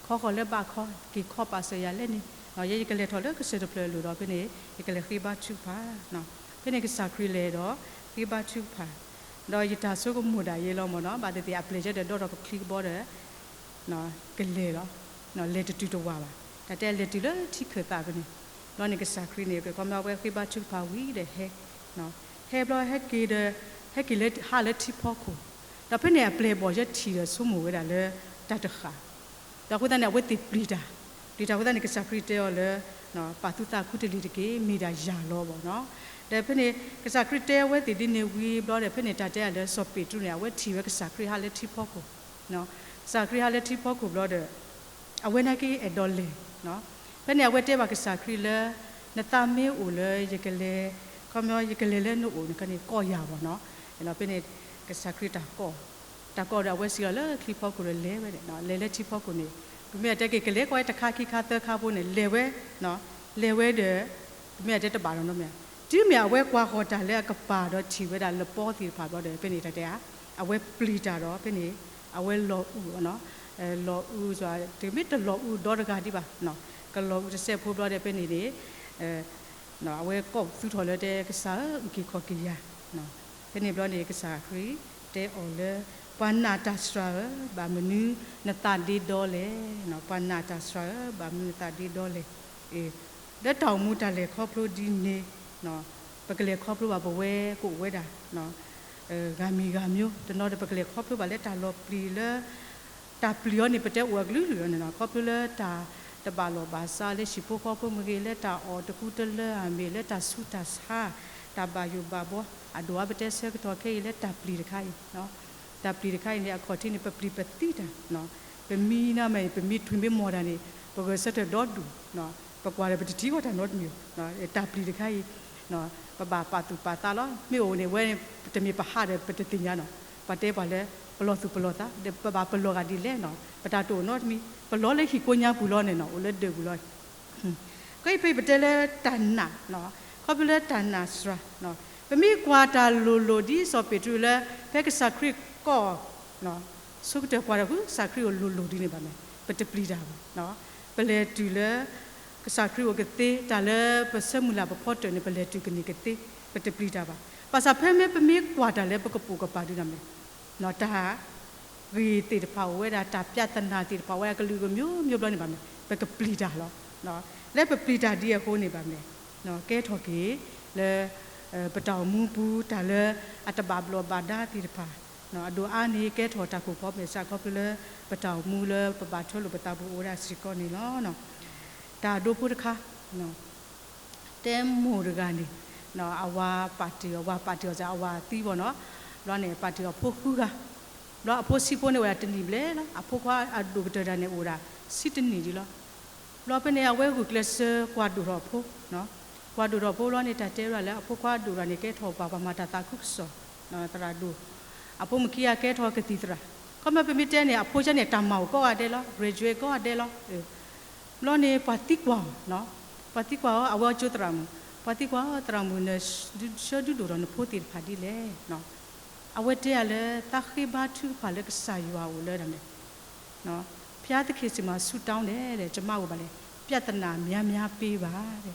ခီဃီၤလၢဘၣ်ခီ, က့ၤခီပာ်စၢၤယၤလဲၣ်န့ၣ်, ယဲယကလဲၤထီၣ်လၢကစၢၢ်တဖျၢၣ်အလိၤဒီးဖဲန့ၣ် ယကလဲၤဃ့ဘါထုကဖၣ်, ဖဲန့ၣ်ကစၢ်ခရံာ်လဲၤဒီး ဃ့ဘါထုကဖၣ်, ဒီးယတၢ်ဆိကမိၣ်ဒၣ်ယဲလီၤမ့ၢ်နီၤ, ဘၣ်သ့ၣ်သ့ၣ်အပျဲၢ်ယဲဒီးဒီထီၣ်ကချံကဘီဒီး ကလဲၤလီၤ, လဲၤတတုၤတဝာ်ဘၣ်, တၢ်တဲလဲၤတုၤလၢထံခၢၣ်သးဖဲန့ၣ်, ဘျီန့ၣ်ကစၢ်ခရံာ်န့ၣ် ကဲခီမ့ၢ်ဝဲဃ့ဘါထုကဖၣ်ဝံၤဒီးဟဲ, ဟဲဘျီဟဲက့ၤဒီး ဟဲက့ၤလၢဟးလၢထံဖီခိၣ်, ဒီးဖဲန့ၣ်အပျဲၢ်ဘီၣ်ယဲထံၣ်ဒီးဆိကမိၣ်ဝဲဒၣ်လၢတၢ်တဃၣ် ဒီးအဃိသတးန့ၣ် အဝဲသ့ၣ်ပျံၤတၢ်, ပျံၤတၢ်အဃိသတးန့ၣ် ကစၢ်ခရံာ်တဲအီၤလၢ ပာ်သုသးခူတလ့ၢ်တက့ၢ်, မ့ၢ်ဒၣ်ယၤလီၤဘၣ်နီၤ. ဒီးဖဲန့ၣ် ကစၢ်ခရံာ်တဲအဝဲသ့ၣ်ဒ်န့ၣ်ဝံၤဘျီဒီး ဖဲန့ၣ်တၢ်တဲအီၤလၢစီၤပ့းတရူးန့ၣ် အဝဲထံၣ်ဝဲကစၢ်ခရံာ်ဟးလၢထံဖီခိၣ်, ကစၢ်ခရံာ်ဟးလၢထံဖီခိၣ်ဘျီဒီး အဝဲနာ်က့အဲၣ်ဒိးလဲၤ, ဖဲန့ၣ်အဝဲတဲဘၣ်ကစၢ်ခရံာ်လၢ နသးမ့ၢ်အိၣ်လၢယကလဲၤ, ခီပညီယကလဲၤလၢနအိၣ်န့ၣ် ကိးယၤဘၣ်နီၤ. ဖဲန့ၣ် ကစၢ်ခရံာ်တၢ်ကိး, တၢ်ကိးဒီးအဝဲစံးလီၤလၢထံဖီခိၣ်ဒီးလဲၤဝဲန့ၣ်, လဲၤလၢထံဖီခိၣ်န့ၣ် ပမ့ၢ်အတဲက့ၤကလဲၤကွၢ်တခါခံခါသၢခါဖိန့ၣ် လဲၤဝဲ, လဲၤဝဲဒီး ပမ့ၢ်အတဲတဘၣ်ဒီးနီတမံၤ, တုၤမ့ၢ်အဝဲကွၢ်ဃီၤတၢ်လၢအကပၤဒီးထံၣ်ဝဲဒၣ်လပီသ့ၣ်တဖၣ်ဘျီဒီး ဖဲန့ၣ်တၢ်တဲဧါ, အဝဲပျံၤတၢ်ဒီး ဖဲန့ၣ် အဝဲလီၤအုၣ်, လီၤအုၣ်, တမ့ၢ်တလီၤအုၣ်ဒီတဂၤဒံးဘၣ်, ကလီၤအုၣ်တစဲးဖိဘျီဒီး ဖဲန့ၣ်န့ၣ် အဝဲကိးသူထီၣ်လၢတဲကစၢ်ဧၢ အုၣ်က့ၤခီၣ်က့ၤယၤ, ဖဲန့ၣ်ဘျီန့ၣ် ကစၢ်ခရံာ်တဲအီၤလၢ ပှၤနာ်တၢ်စှၤဧၢ, ဘၣ်မနုၤနသးဒ့ဒီလဲၣ်, ပှၤနာ်တၢ်စှၤဧၢ, ဘၣ်မနုၤနသးဒ့ဒီလဲၣ်. လၢတၢ်အိၣ်မူတၢ်လဲၤခီဖျိဒ်န့ၣ် ပကလဲၤခီဖျိဘၣ်ပဝဲကအိၣ်ဝဲဒၣ် ဂၤမံၤဂၤမံၤ, တနီၤဒီးပကလဲၤခီဖျိဘၣ်လၢတၢ်လီၤပျံၤလၢ တၢ်ပျံၤအီၤန့ၣ် ပတဲအိၣ်အကလုာ်ကလုာ်လီၤန့ၣ်နီၤ, ခီဖျိလၢတၢ်တဘၣ်လီၢ်ဘၣ်စးလၢဟံၣ်ဖိဃီဖိမ့ၢ်ဂ့ၤ, လၢတၢ်အီၣ်တကူတလၢအမ့ၢ်, လၢတၢ်ဆူးတၢ်ဆါ, တၢ်ဘၣ်ယိၣ်ဘၣ်ဘှီ, အဒိၣ်အါပတဲဆၢကတီၢ်ခဲအံၤလၢတၢ်ပျံၤတခါအံၤ တၢ်ပျံၤတခါအံၤန့ၣ် အခီၣ်ထံးန့ၣ် ပပျံၤပသံတၢ်, ပမံနီၤမ့ၢ် ပမံထွံၣ်မ့ၢ်မီၢ်တၢ်န့ၣ် ပဂဲၤဆၢထၢၣ်ဒီဒူၣ်, ပကွၢ်ဒီးပတထံၣ်ဃီတၢ်နီတမံၤ, တၢ်ပျံၤတခါအံၤ ပဘၣ်ပာ်သူၣ်ပာ်သးလီၤ. မ့ၢ်အိၣ်န့ၣ် ဝဲတမ့ၢ်ပဟးဒီးပတသ့ၣ်ညါနီၤ, ပှၤတဲပှၤလၢ ပလီၢ်သူၣ်ပလီၢ်သး ဒီးပဘၣ်ပလီၢ်ဂၤဒ်လဲၣ်နီၤ, ပတၢ်တအိၣ်နီတမံၤ, ပလီၢ်လၢဟံၣ်ကိးညါပူၤလီၤန့ၣ်နီၤ, အိၣ်လၢဒၢးပူၤလီၤ. ခဲအံၤပတဲလၢတၢ်နာ်, ခီဖျိလၢတၢ်နာ်စှၤ, ပမ့ၢ်ကွၢ်တၢ်လိၤလိၤဒ်စီၤပ့းတရူးလၢ ဖဲကစၢ်ခရံာ်ကီၢ် ဆိကတၢၢ်ကွၢ်တၢ်ဃု ကစၢ်ခရံာ်အိၣ်လိၤလိၤဒ်န့ၣ်ဘၣ်မ့ၢ် ပတပျံၤတၢ်ဘၣ်. ပလဲၤတုၤလၢ ကစၢ်ခရံာ်အိၣ်ကသ့ တၢ်လၢပဆၢမုၢ်လၢ်ပဖီတၢၣ်န့ၣ် ပလဲၤတုၤကန့ၢ်ကသ့ ပတပျံၤတၢ်ဘၣ်. ဘၣ်ဆၣ်ဖဲမ့ၢ်ပမ့ၢ်ကွၢ်တၢ်လၢပကပိာ်ကပၤဒ်န့ၣ်မ့ၢ် တၢ် ဂ့ၢ်သ့ၣ်တဖၣ်အိၣ်ဝဲဒၣ် တၢ်ပြဿနာသ့ၣ်တဖၣ်အိၣ်ဝဲဒၣ်ကလုာ်ကမျိုးမျိုးဘျီန့ၣ်ဘၣ်မ့ၢ် ပကပျံၤတၢ်လီၤ. လၢပပျံၤတၢ်ဒ်အဃိန့ၣ်ဘၣ်မ့ၢ် ကဲထီၣ်က့ၤလၢ ပတၢ်အိၣ်မူပူၤ တၢ်လၢအတဘၣ်ဘျီးဘၣ်ဒါသ့ၣ်တဖၣ် အဒိၣ်အါန့ၣ် ကဲထီၣ်တၢ်ခိၣ်ဖီမဲာ်ဆှးခီဖျိလၢ ပတၢ်အိၣ်မူလၢပဘၣ်ထွဲလိာ်ပသးပူၤအိၣ်ဝဲဒၣ်စ့ၢ်ကီးန့ၣ်လီၤ. တၢ်ဒိဖိတခါ တဲမိၢ်တဂၤန့ၣ် အဝၤပာ်တ့ၢ်အီၤ ဝၤပာ်တ့ၢ်အီၤ အဝၤသံဘၣ်နီၤ, ဘျီန့ၣ် ပာ်တ့ၢ်အီၤဖိဃုဂၤ, ဘျီအဖိဆံးဖိန့ၣ်အိၣ်ဝဲဒၣ်တနံၣ်ဘျဲၣ်လီၤ. အဖိခွါအဒိၣ်ကတၢၢ်တၢ်န့ၣ်အိၣ်ဝဲဒၣ်ဆံတနံၣ်ဒ်လီၤ. ဘျီဖဲန့ၣ် အဝဲဂုာ်ကျဲးစၢးကွၢ်ဒိၣ်ထီၣ်အဖိ, ကွၢ်ဒိၣ်ထီၣ်အဖိဘျီန့ၣ် တၢ်တဲဝဲဒၣ်လၢအဖိခွါဒိၣ်ထီၣ်န့ၣ် ကဲထီၣ်ပှၤ ပှၤမၤတၢ်သးခုကစီၣ် သရၣ်ဒိၣ်, အဖိမုၣ်ခံဂၤကဲထီၣ်ကသံၣ်သရၣ်, ခီမ့ၢ်ပမ့ၢ်တဲန့ၣ် အဖိဆံးန့ၣ် တၢ်မၤအိၣ်ကိးဂၤဒဲးလီၤ graduate ကိးဂၤဒဲးလီၤ. ဘျီန့ၣ် ပှၤသံကွၢ်အီၤ, ပှၤသံကွၢ်အီၤ အဝဲအကၠိသရၣ်မုၣ်, ပှၤသံကွၢ်အီၤ သရၣ်မုၣ် နဆှၢဒုးဒိၣ်ထီၣ်နဖိသ့ၣ်တဖၣ်ဒ်လဲၣ်. အဝဲတဲယၤလၢ သးဃ့ဘါထုကဖၣ်လၢကစၢ်ယွၤအိၣ်လၢဒၣ်မ့ၢ် ဘုရားသခင်ဆီမှာ ဆုတောင်းတယ်တဲ့, ကျွန်မကို ပြဿနာများများပေးပါတဲ့.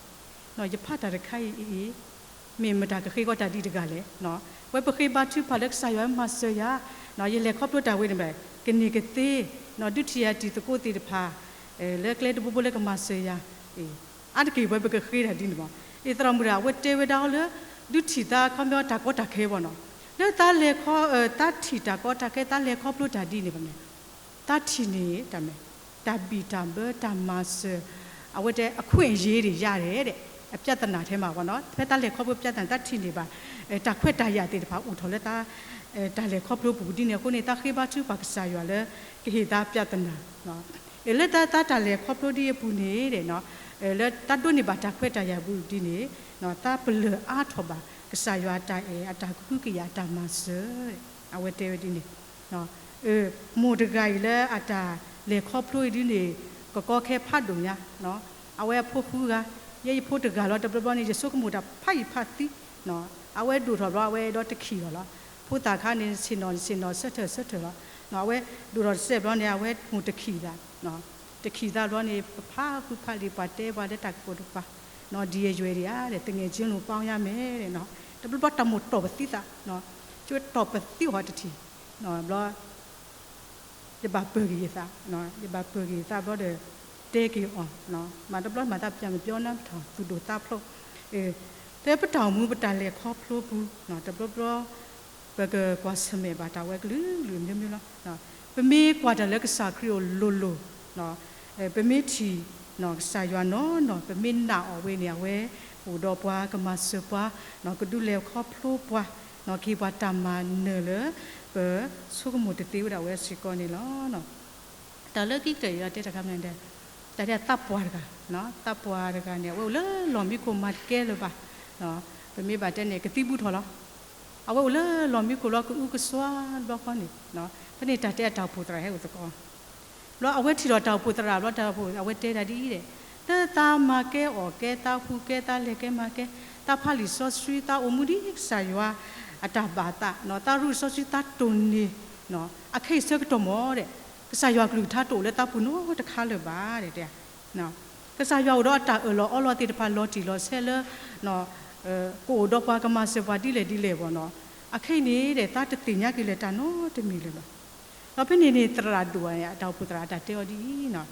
ယဖးတၢ်တခါအံၤအံၤ မ့ၢ်မတၤကဃ့ကီတၢ်ဒ်တဂၤလဲၣ်. ဝဲပဃ့ဘါထုကဖၣ်လၢကစၢ်ယွၤမၤစၢၤယၤ, ယလဲၤခီဖျိတၢ်ဝဲန့ၣ်ဘၣ် ကန့ၢ်ကသ့, ဒုးထံၣ်ယၤတံၤသကိးသ့ၣ်တဖၣ် လၢကျဲတဘိဘိလၢကမၤစၢၤယၤ, အါတက့ၢ်ဝဲပကဃ့တၢ်ဒ်န့ၣ်မ့ၢ်. အသရၣ်မုၣ်တဂၤ အဝဲတဲဝဲဒၣ်အီၤလၢ ဒုးထံၣ်သးခီပညီတၢ်ကီတၢ်ခဲဘၣ်နီၤ, လၢသးလဲၤခီ, သးထံၣ်တၢ်ကီတၢ်ခဲ သးလဲၤခီဖျိတၢ်ဒ်န့ၣ်ဘၣ်မ့ၢ် သးထံၣ်န့ၢ်တၢ်မ့ၢ် တၢ်ဘံၣ်တၢ်ဘၢ တၢ်မၤစၢၤ, အဝဲတဲ အခွင့်အရေးတွေရတယ်တဲ့, အပြဿနာထဲမှာပေါ့နော်, ဖဲတၢ်လဲၤခီဖျိပြဿနာ တၢ်ထံၣ်န့ၢ်ဘၣ် တၢ်ခွဲးတၢ်ယာ်သ့ၣ်တဖၣ်အိၣ်ထီၣ်လၢတၢ်, တၢ်လဲၤခီဖျိပူၤဒ်န့ၣ်အဃိန့ၣ် တၢ်ဃ့ဘါထုကဖၣ်ကစၢ်ယွၤလၢ ကဟ့ၣ်သးပြဿနာ လၢတၢ်, တၢ်လဲၤခီဖျိဒ်အပူၤန့ၣ် လၢတၢ်ဒိးန့ၢ်ဘၣ်တၢ်ခွဲးတၢ်ယာ်ပူၤဒ်န့ၣ် တၢ်ပလၢၢ်အါထီၣ်ဘၣ် ကစၢ်ယွၤအတၢ်အဲၣ် အတၢ်ကဟုကယာ် အတၢ်မၤစၢၤ, အဝဲတဲဝဲဒ်န့ၣ် မိၢ်တဂၤအံၤလၢအတၢ်လဲၤခီဖျိအံၤဒ်န့ၣ် ကကီခဲဖးဒိၣ်ညါ, အဝဲအဖိဃုဂၤ, ယဲယဖိတဂၤလီၤ တဘျီဘျီန့ၣ် ယဆိကမိၣ်တၢ်ဖးယံာ်ဖးသံ, အဝဲဒိၣ်ထီၣ်ဘျီ အဝဲအဲၣ်ဒိးတခံးအီၤလီၤ. ဖိသၣ်ခါန့ၣ် ဆ့ၣ်နီၤဆ့ၣ်နီၤဆၢထၢၣ်ဆၢထၢၣ်လီၤ. အဝဲဒိၣ်ထီၣ်တစဲးဘျီန့ၣ် အဝဲမိၢ်တခံးသး, တခံးသးဘျီန့ၣ် ပဖးဃုဖးလံာ် ပှၤတဲပှၤလၢတၢ်ကပိာ်တပၤ, ဒ်အယွဲဒံးဧါ သူငယ်ချင်းလိုပေါင်းရမယ်, တဘျီဘျီတၢ်မိၣ်တီၢ်ပသံသး, ကတီၢ်ပသံအီၤတထံၣ်, ဘျီ ယဘၣ်ပၢၢ်က့ၤယသး, ယဘၣ်ပၢၢ်က့ၤယသးဘျီဒီး တဲက့ၤအီၤ, မၤတဘျီမၤသးပျၢ်မပျီနါပထီၣ် သူၣ်ဒိၣ်သးဖျိး, တဲပတၢ်အိၣ်မူပတၢ်လဲၤခီဖျိပူၤ, တဘျီဘျီ ပကကွၢ်ဆၢၣ်မဲာ်ဘၣ်တၢ်ဝဲကလုာ်ကလုာ်မျိုးမျိုးလီၤ. ပမ့ၢ်ကွၢ်တၢ်လၢကစၢ်ခရံာ်အိၣ်လိၤလိၤ, ပမ့ၢ်ထံၣ် ကစၢ်ယွၤနီၢ်နီၢ် ပမ့ၢ်နာ်အီၤဝဲန့ၣ် အဝဲအိၣ်ဒီးပှၤ ကမၤစၢၤပှၤ, ကဒုးလဲၤခီဖျိပှၤ, ကဟ့ၣ်ပှၤတၢ်မၤနၢၤလၢ ပဆိကမိၣ်တသ့ဝဲဒၣ်ဝဲစ့ၢ်ကီးန့ၣ်လီၤ. တၢ်လၢခံကတၢၢ်အံၤ တဲတၢ်ခါမ့ၢ်ဒဲး, တၢ်ဒဲးသးပှၢ်တဂၤ, သးပှၢ်တဂၤန့ၣ် အဝဲအိၣ်လၢလီၢ်မံခိၣ်မၤတကဲလၢၤဘၣ်, ပမ့ၢ်ဘၣ်တဲန့ၣ် ကသံဘူးထီၣ်လီၤ. အဝဲအိၣ်လၢလီၢ်မံခိၣ်လီၤ ကအုကစွါတဘျီဃီန့ၣ်, ဖဲန့ၣ်တၢ်တဲအတၢ်အိၣ်ဖှိၣ်သရၣ်ဟဲအိၣ်သကိး ဘျီအဝဲထံၣ်ဒီးတၢ်အိၣ်ဖှိၣ်သရၣ်ဘျီ တၢ်အိၣ်ဖှိၣ် အဝဲတဲဒၣ်ဒ်အံၤဒီး, လၢသးမၤကဲအီၣ်ကဲ သးဟူးကဲ သးလဲၤကဲမၤကဲ, သးဖးလံာ်စီဆှံ သးအိၣ်မူဒ်ကစၢ်ယွၤအတၢ်ဘၣ်သး, သးရူၢ်စီဆှံ သးတိၢ်န့ၢ်, အခဲအံၤဆၢကတီၢ်မ့ၢ်ဒီး ကစၢ်ယွၤကလုၢ်ကထါတအိၣ်လၢသးပူၤနီတခါလၢၤဘၣ်ဒီးတဲ ကစၢ်ယွၤအိၣ်ဒီးအတၢ်အၢၣ်လီၤအီလီၤသ့ၣ်တဖၣ်လီၤတံၢ်လီၤဆဲးလၢ ကအိၣ်ဒီးပှၤကမၤစၢၤပှၤဒ်လဲၣ်ဒ်လဲၣ်ဘၣ်နီၤ, အခဲအံၤန့ၣ်ဒီး သးတသ့ၣ်ညါက့ၤလၢၤတၢ်နီတမံၤလၢၤဘၣ်. ဒီးဖဲန့ၣ်န့ၣ် သရၣ်ဒိၣ်အတၢ်အိၣ်ဖှိၣ်သရၣ်အတၢ်တဲအီၤဒ်အံၤ,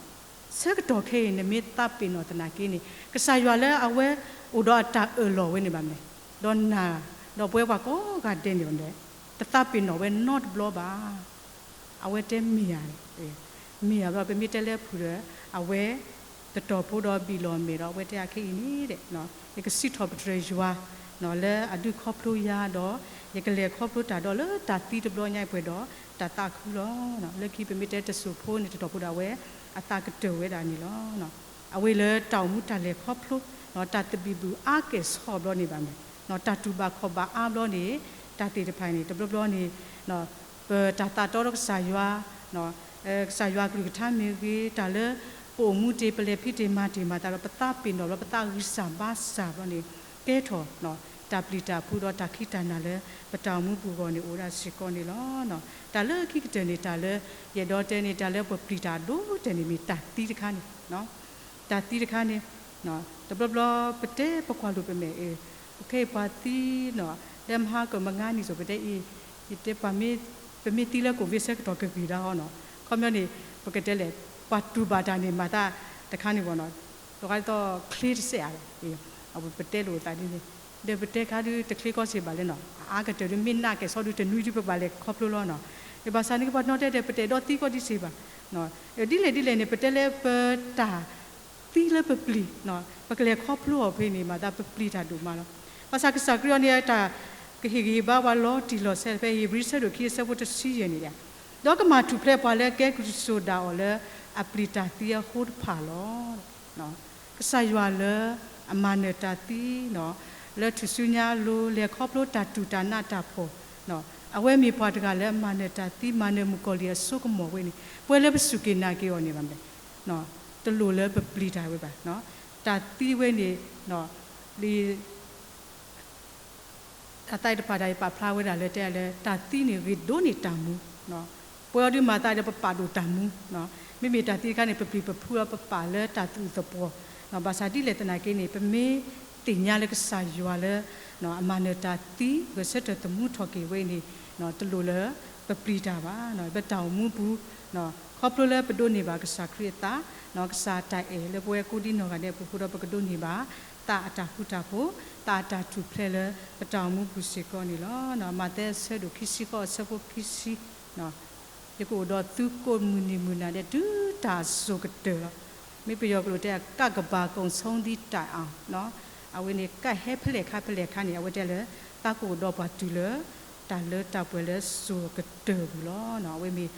ဆၢကတီၢ်ခဲအံၤ နမ့ၢ်သးပ့ၤနီၣ်သနာ်က့န့ၣ် ကစၢ်ယွၤလၢအဝဲအိၣ်ဒီးအတၢ်အၢၣ်လီၤဝဲန့ၣ်ဘၣ်မ့ၢ် ဒီးနၤ, ဒီးပဝဲပှၤကိးဂၤဒဲးန့ၣ် တသးပ့ၤနီၣ်ဝဲနီတဘျီဘၣ်. အဝဲတဲမ့ၢ်ဧါ, မ့ၢ်ဧါဘျီ ပမ့ၢ်တဲလၢဖုးဒီး အဝဲ တတီၤဖိဒီးဘံၣ်လီၤမဲာ်ဒီး အဝဲတဲအခဲအံၤန့ၣ်ဒီး ယကစံးထီၣ်ပတြၢၤယွၤ လၢအဒုးခီဖျိယၤဒီး ယကလဲၤခီဖျိတၢ်ဒီးလၢတၢ်သံတဘျီညါအံၤပှဲၤဒီး တၢ်သးခုလီၤ. လၢခံပမ့ၢ်တဲတစိၢ်ဖိန့ၣ် တတီၤဖိဒီးအဝဲ အသးကတၢၢ်ဝဲဒၣ်န့ၣ်လီၤ. အဝဲလၢတၢ်အိၣ်မူတၢ်လဲၤခီဖျိ တၢ်သဘံၣ်ဘုၣ်အါကဲၣ်ဆိးဘျီန့ၣ်ဘၣ်န့ၣ် တၢ်တူၢ်ဘၣ်ခီၣ်ဘၣ်အါဘျီန့ၣ် တၢ်သ့ၣ်တဖၣ်န့ၣ် တဘျီဘျီန့ၣ် ပတၢ်သးတီဒီးကစၢ်ယွၤ ကစၢ်ယွၤကလုၢ်ကထါမ့ၢ်ဂ့ၤ တၢ်လၢပအိၣ်မူတ့ၢ် ပလဲၤဖံးတ့ၢ်မၤတ့ၢ်မၤသးဒီး ပသးပ့ၤနီၣ်ဘျီ ပသးဂံၢ်စၢ်ဘါစၢ်ဘျီန့ၣ် ကဲထီၣ် တၢ်ပျံၤတၢ်ဖုးဒီးတၢ်ခံးတၢ်နၤလၢ ပတၢ်အိၣ်မူပူၤအဂီၢ်န့ၣ် အိၣ်ဒၣ်စ့ၢ်ကီးန့ၣ်လီၤ. တၢ်လၢခံကတၢၢ်န့ၣ် တၢ်လၢယအဲၣ်ဒိးတဲန့ၣ် တၢ်လၢပပျံၤတၢ်အဒိၣ်ကတၢၢ်န့ၣ် မ့ၢ်တၢ်သံတခါန့ၣ် တၢ်သံတခါန့ၣ် တဘျီဘျီပတဲပကွၢ်လိာ်ပမဲာ် အ့ၣ် ပခဲအံၤပှၤသံနီၤ လၢမဟါကမုၢ်နံၤစိၤ ပတဲအံၤ ယတဲပှၤမ့ၢ် ပမ့ၢ်သံလၢကိၣ်ဝ့ဆၢကတီၢ်ကဂ့ၤဒၣ်အီၤနီၤ ခီပညီန့ၣ် ပကတဲလဲၣ် ပှၤတူၢ်ဘၣ်တၢ်န့ၣ် မၤသးတခါန့ၣ်ဘၣ်နီၤ တခါဒ်သိးချ့တစဲးဧါလီၤ ပတဲလိာ်အသးဒ်န့ၣ် ဒီးပတဲခါဒုးတချ့ကီစ့ၢ်ဘၣ်လဲၣ်နီၤ အအါကတၢၢ်ဒုးမ့ၢ်နးကဲၣ်ဆိးဒုးတနွံဒုးပဘၣ်လဲၤခီဖျိလီၤနီၤ ဘၣ်ဆၣ်န့ၣ်ကပှၤနီၣ်တဲဒီး ပတအဲၣ်ဒိးသံကီးဒံးစ့ၢ်ဘၣ် ဒ်လဲၣ်ဒ်လဲၣ်န့ၣ် ပတဲလၢပတၢ် သံလၢပပျံၤ ပကလဲၤခီဖျိအီၤဖဲန့ၣ် မၤသးပပျံၤတၢ်ဒိၣ်မးလီၤ. ဘၣ်ဆၣ်ကစၢ်ခရံာ်အီၤန့ၣ် တၢ်ကဟ့ၣ်ဂံၢ်ဟ့ၣ်ဘါပှၤလီၤတံၢ်လီၤဆဲး ဖဲဧ့ၤဘြံၤဆၢဒိၣ်ခံအဆၢဖိတဆံယဲၢ်န့ၣ် ဒီးကမၤထူၣ်ဖျဲးပှၤလၢကဲကလုၢ်စိၤဒၣ်အီၤလၢ အပျံၤတၢ်သံအဃိတဖၣ်လီၤ. ကစၢ်ယွၤလၢအမၤနၢၤတၢ်သံ လၢထူၣ်စုညါအလိၤ လဲၤခီဖျိတၢ်တူၢ်တၢ်နးတၢ်ဖှီၣ် အဝဲမ့ၢ်ပှၤတဂၤလၢအမၤနၢၤတၢ်သံ မၤနၢၤမုၣ်ကီၤလံၢ်အစိကမီၤဝဲန့ၣ် ပဝဲလၢပစူၢ်က့ၤနာ်က့ၤအီၤန့ၣ်ဘၣ် တလိၣ်လၢပပျံၤတၢ်ဝဲဘၣ်. တၢ်သံဝဲန့ၣ် လံ အသးအံၤတဖၣ်တၢ်အံၤပာ်ဖျါဝဲဒၣ်လၢတဲလၢ တၢ်သံန့ၣ်ဂ့ၤဒိၣ်န့ၢ်တၢ်မူ, ပဝဲအီၤဒုးမၤသးဒီးပပာ်ဒိၣ်တၢ်မူ, မ့မ့ၢ်တၢ်သံတခါန့ၣ် ပပျံၤပဖုးဒီးပပာ်လၢတၢ်သူၣ်အုးသးပှီၤ, ဘၣ်ဆၣ်ဒ်လဲၣ်သနာ်က့န့ၣ် ပမ့ၢ်သ့ၣ်ညါလၢကစၢ်ယွၤလၢ အမၤနၢၤတၢ်သံ ဂဲၤဆၢထၢၣ်သမူထီၣ်က့ၤဝဲအံၤန့ၣ် တလိၣ်လၢပပျံၤတၢ်ဘၣ်. ပတၢ်အိၣ်မူပူၤ ခီဖျိလၢပဒိးန့ၢ်ဘၣ်ကစၢ်ခရံာ်အသး, ကစၢ်အတၢ်အဲၣ်လၢပဝဲကိးဒံနီၢ်ဂၤဒဲးအပူၤဃိဒီး ပကဒိးန့ၢ်ဘၣ် သးအတၢ်ဃူတၢ်ဖိး, သးအတၢ်ထူၣ်ဖျဲးလၢပတၢ်အိၣ်မူပူၤစ့ၢ်ကီးန့ၣ်လီၤ. မးသဲအဆၢဒိၣ်ခံဆံဃိးအဆၢဖိခံဆံ, ယကအိၣ်ဒီးသုကိးမုၢ်နံၤမုၢ်နၤဒဲး တုၤတၢ်အစိၤကတၢၢ်လီၤ. မ့ၢ်ပယီၤကလုၢ်တဲ ကပ်ကပၤ ကုန်ဆုံးသည့်တိုင်အောင်, အဝဲန့ၣ် ကပ်ဟဲဖဲလဲၣ်ခါဖဲလဲၣ်ခါန့ၣ် အဝဲတဲလၢ သးကအိၣ်ဒီးပှၤတုၤလၢ တၢ်လၢတၢ်ပှဲၤလၢစိၤကတၢၢ်ပူၤလီၤ. အဝဲမ့ၢ်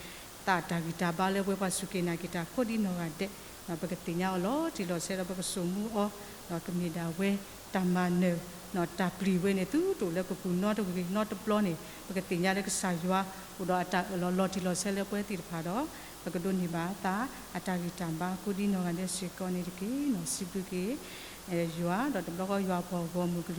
သးတၢ်ဂံၢ်တၢ်ဘါလၢပဝဲပှၤစူၢ်က့ၤနာ်က့ၤတၢ်ကိးဒံနီၢ်ဂၤဒဲး, ပကသ့ၣ်ညါအီၤလီၤတံၢ်လီၤဆဲးဒီး ပကစိာ်မူအီၤ, ကမ့ၢ်ဒၣ်ဝဲတၢ်မၤနၢၤ, တၢ်ပျံၤဝဲန့ၣ် သုတအိၣ်လၢပပူၤနီတဂ့ၤနီတဘျီန့ၣ် ပကသ့ၣ်ညါလၢကစၢ်ယွၤ အိၣ်ဒီးအတၢ်အၢၣ်လီၤလီၤတံၢ်လီၤဆဲးလၢပဝဲသ့ၣ်တဖၣ်ဒီး ပကဒိးန့ၢ်ဘၣ်သးအတၢ်ဂံၢ်တၢ်ဘါကိးဒံနီၢ်ဂၤဒဲးစ့ၢ်ကီးန့ၣ်တက့ၢ်. စံးဘျုးက့ၤ ယွၤဒီးတဘျီဃီယွၤအပှၤဂီၢ်မုၢ်က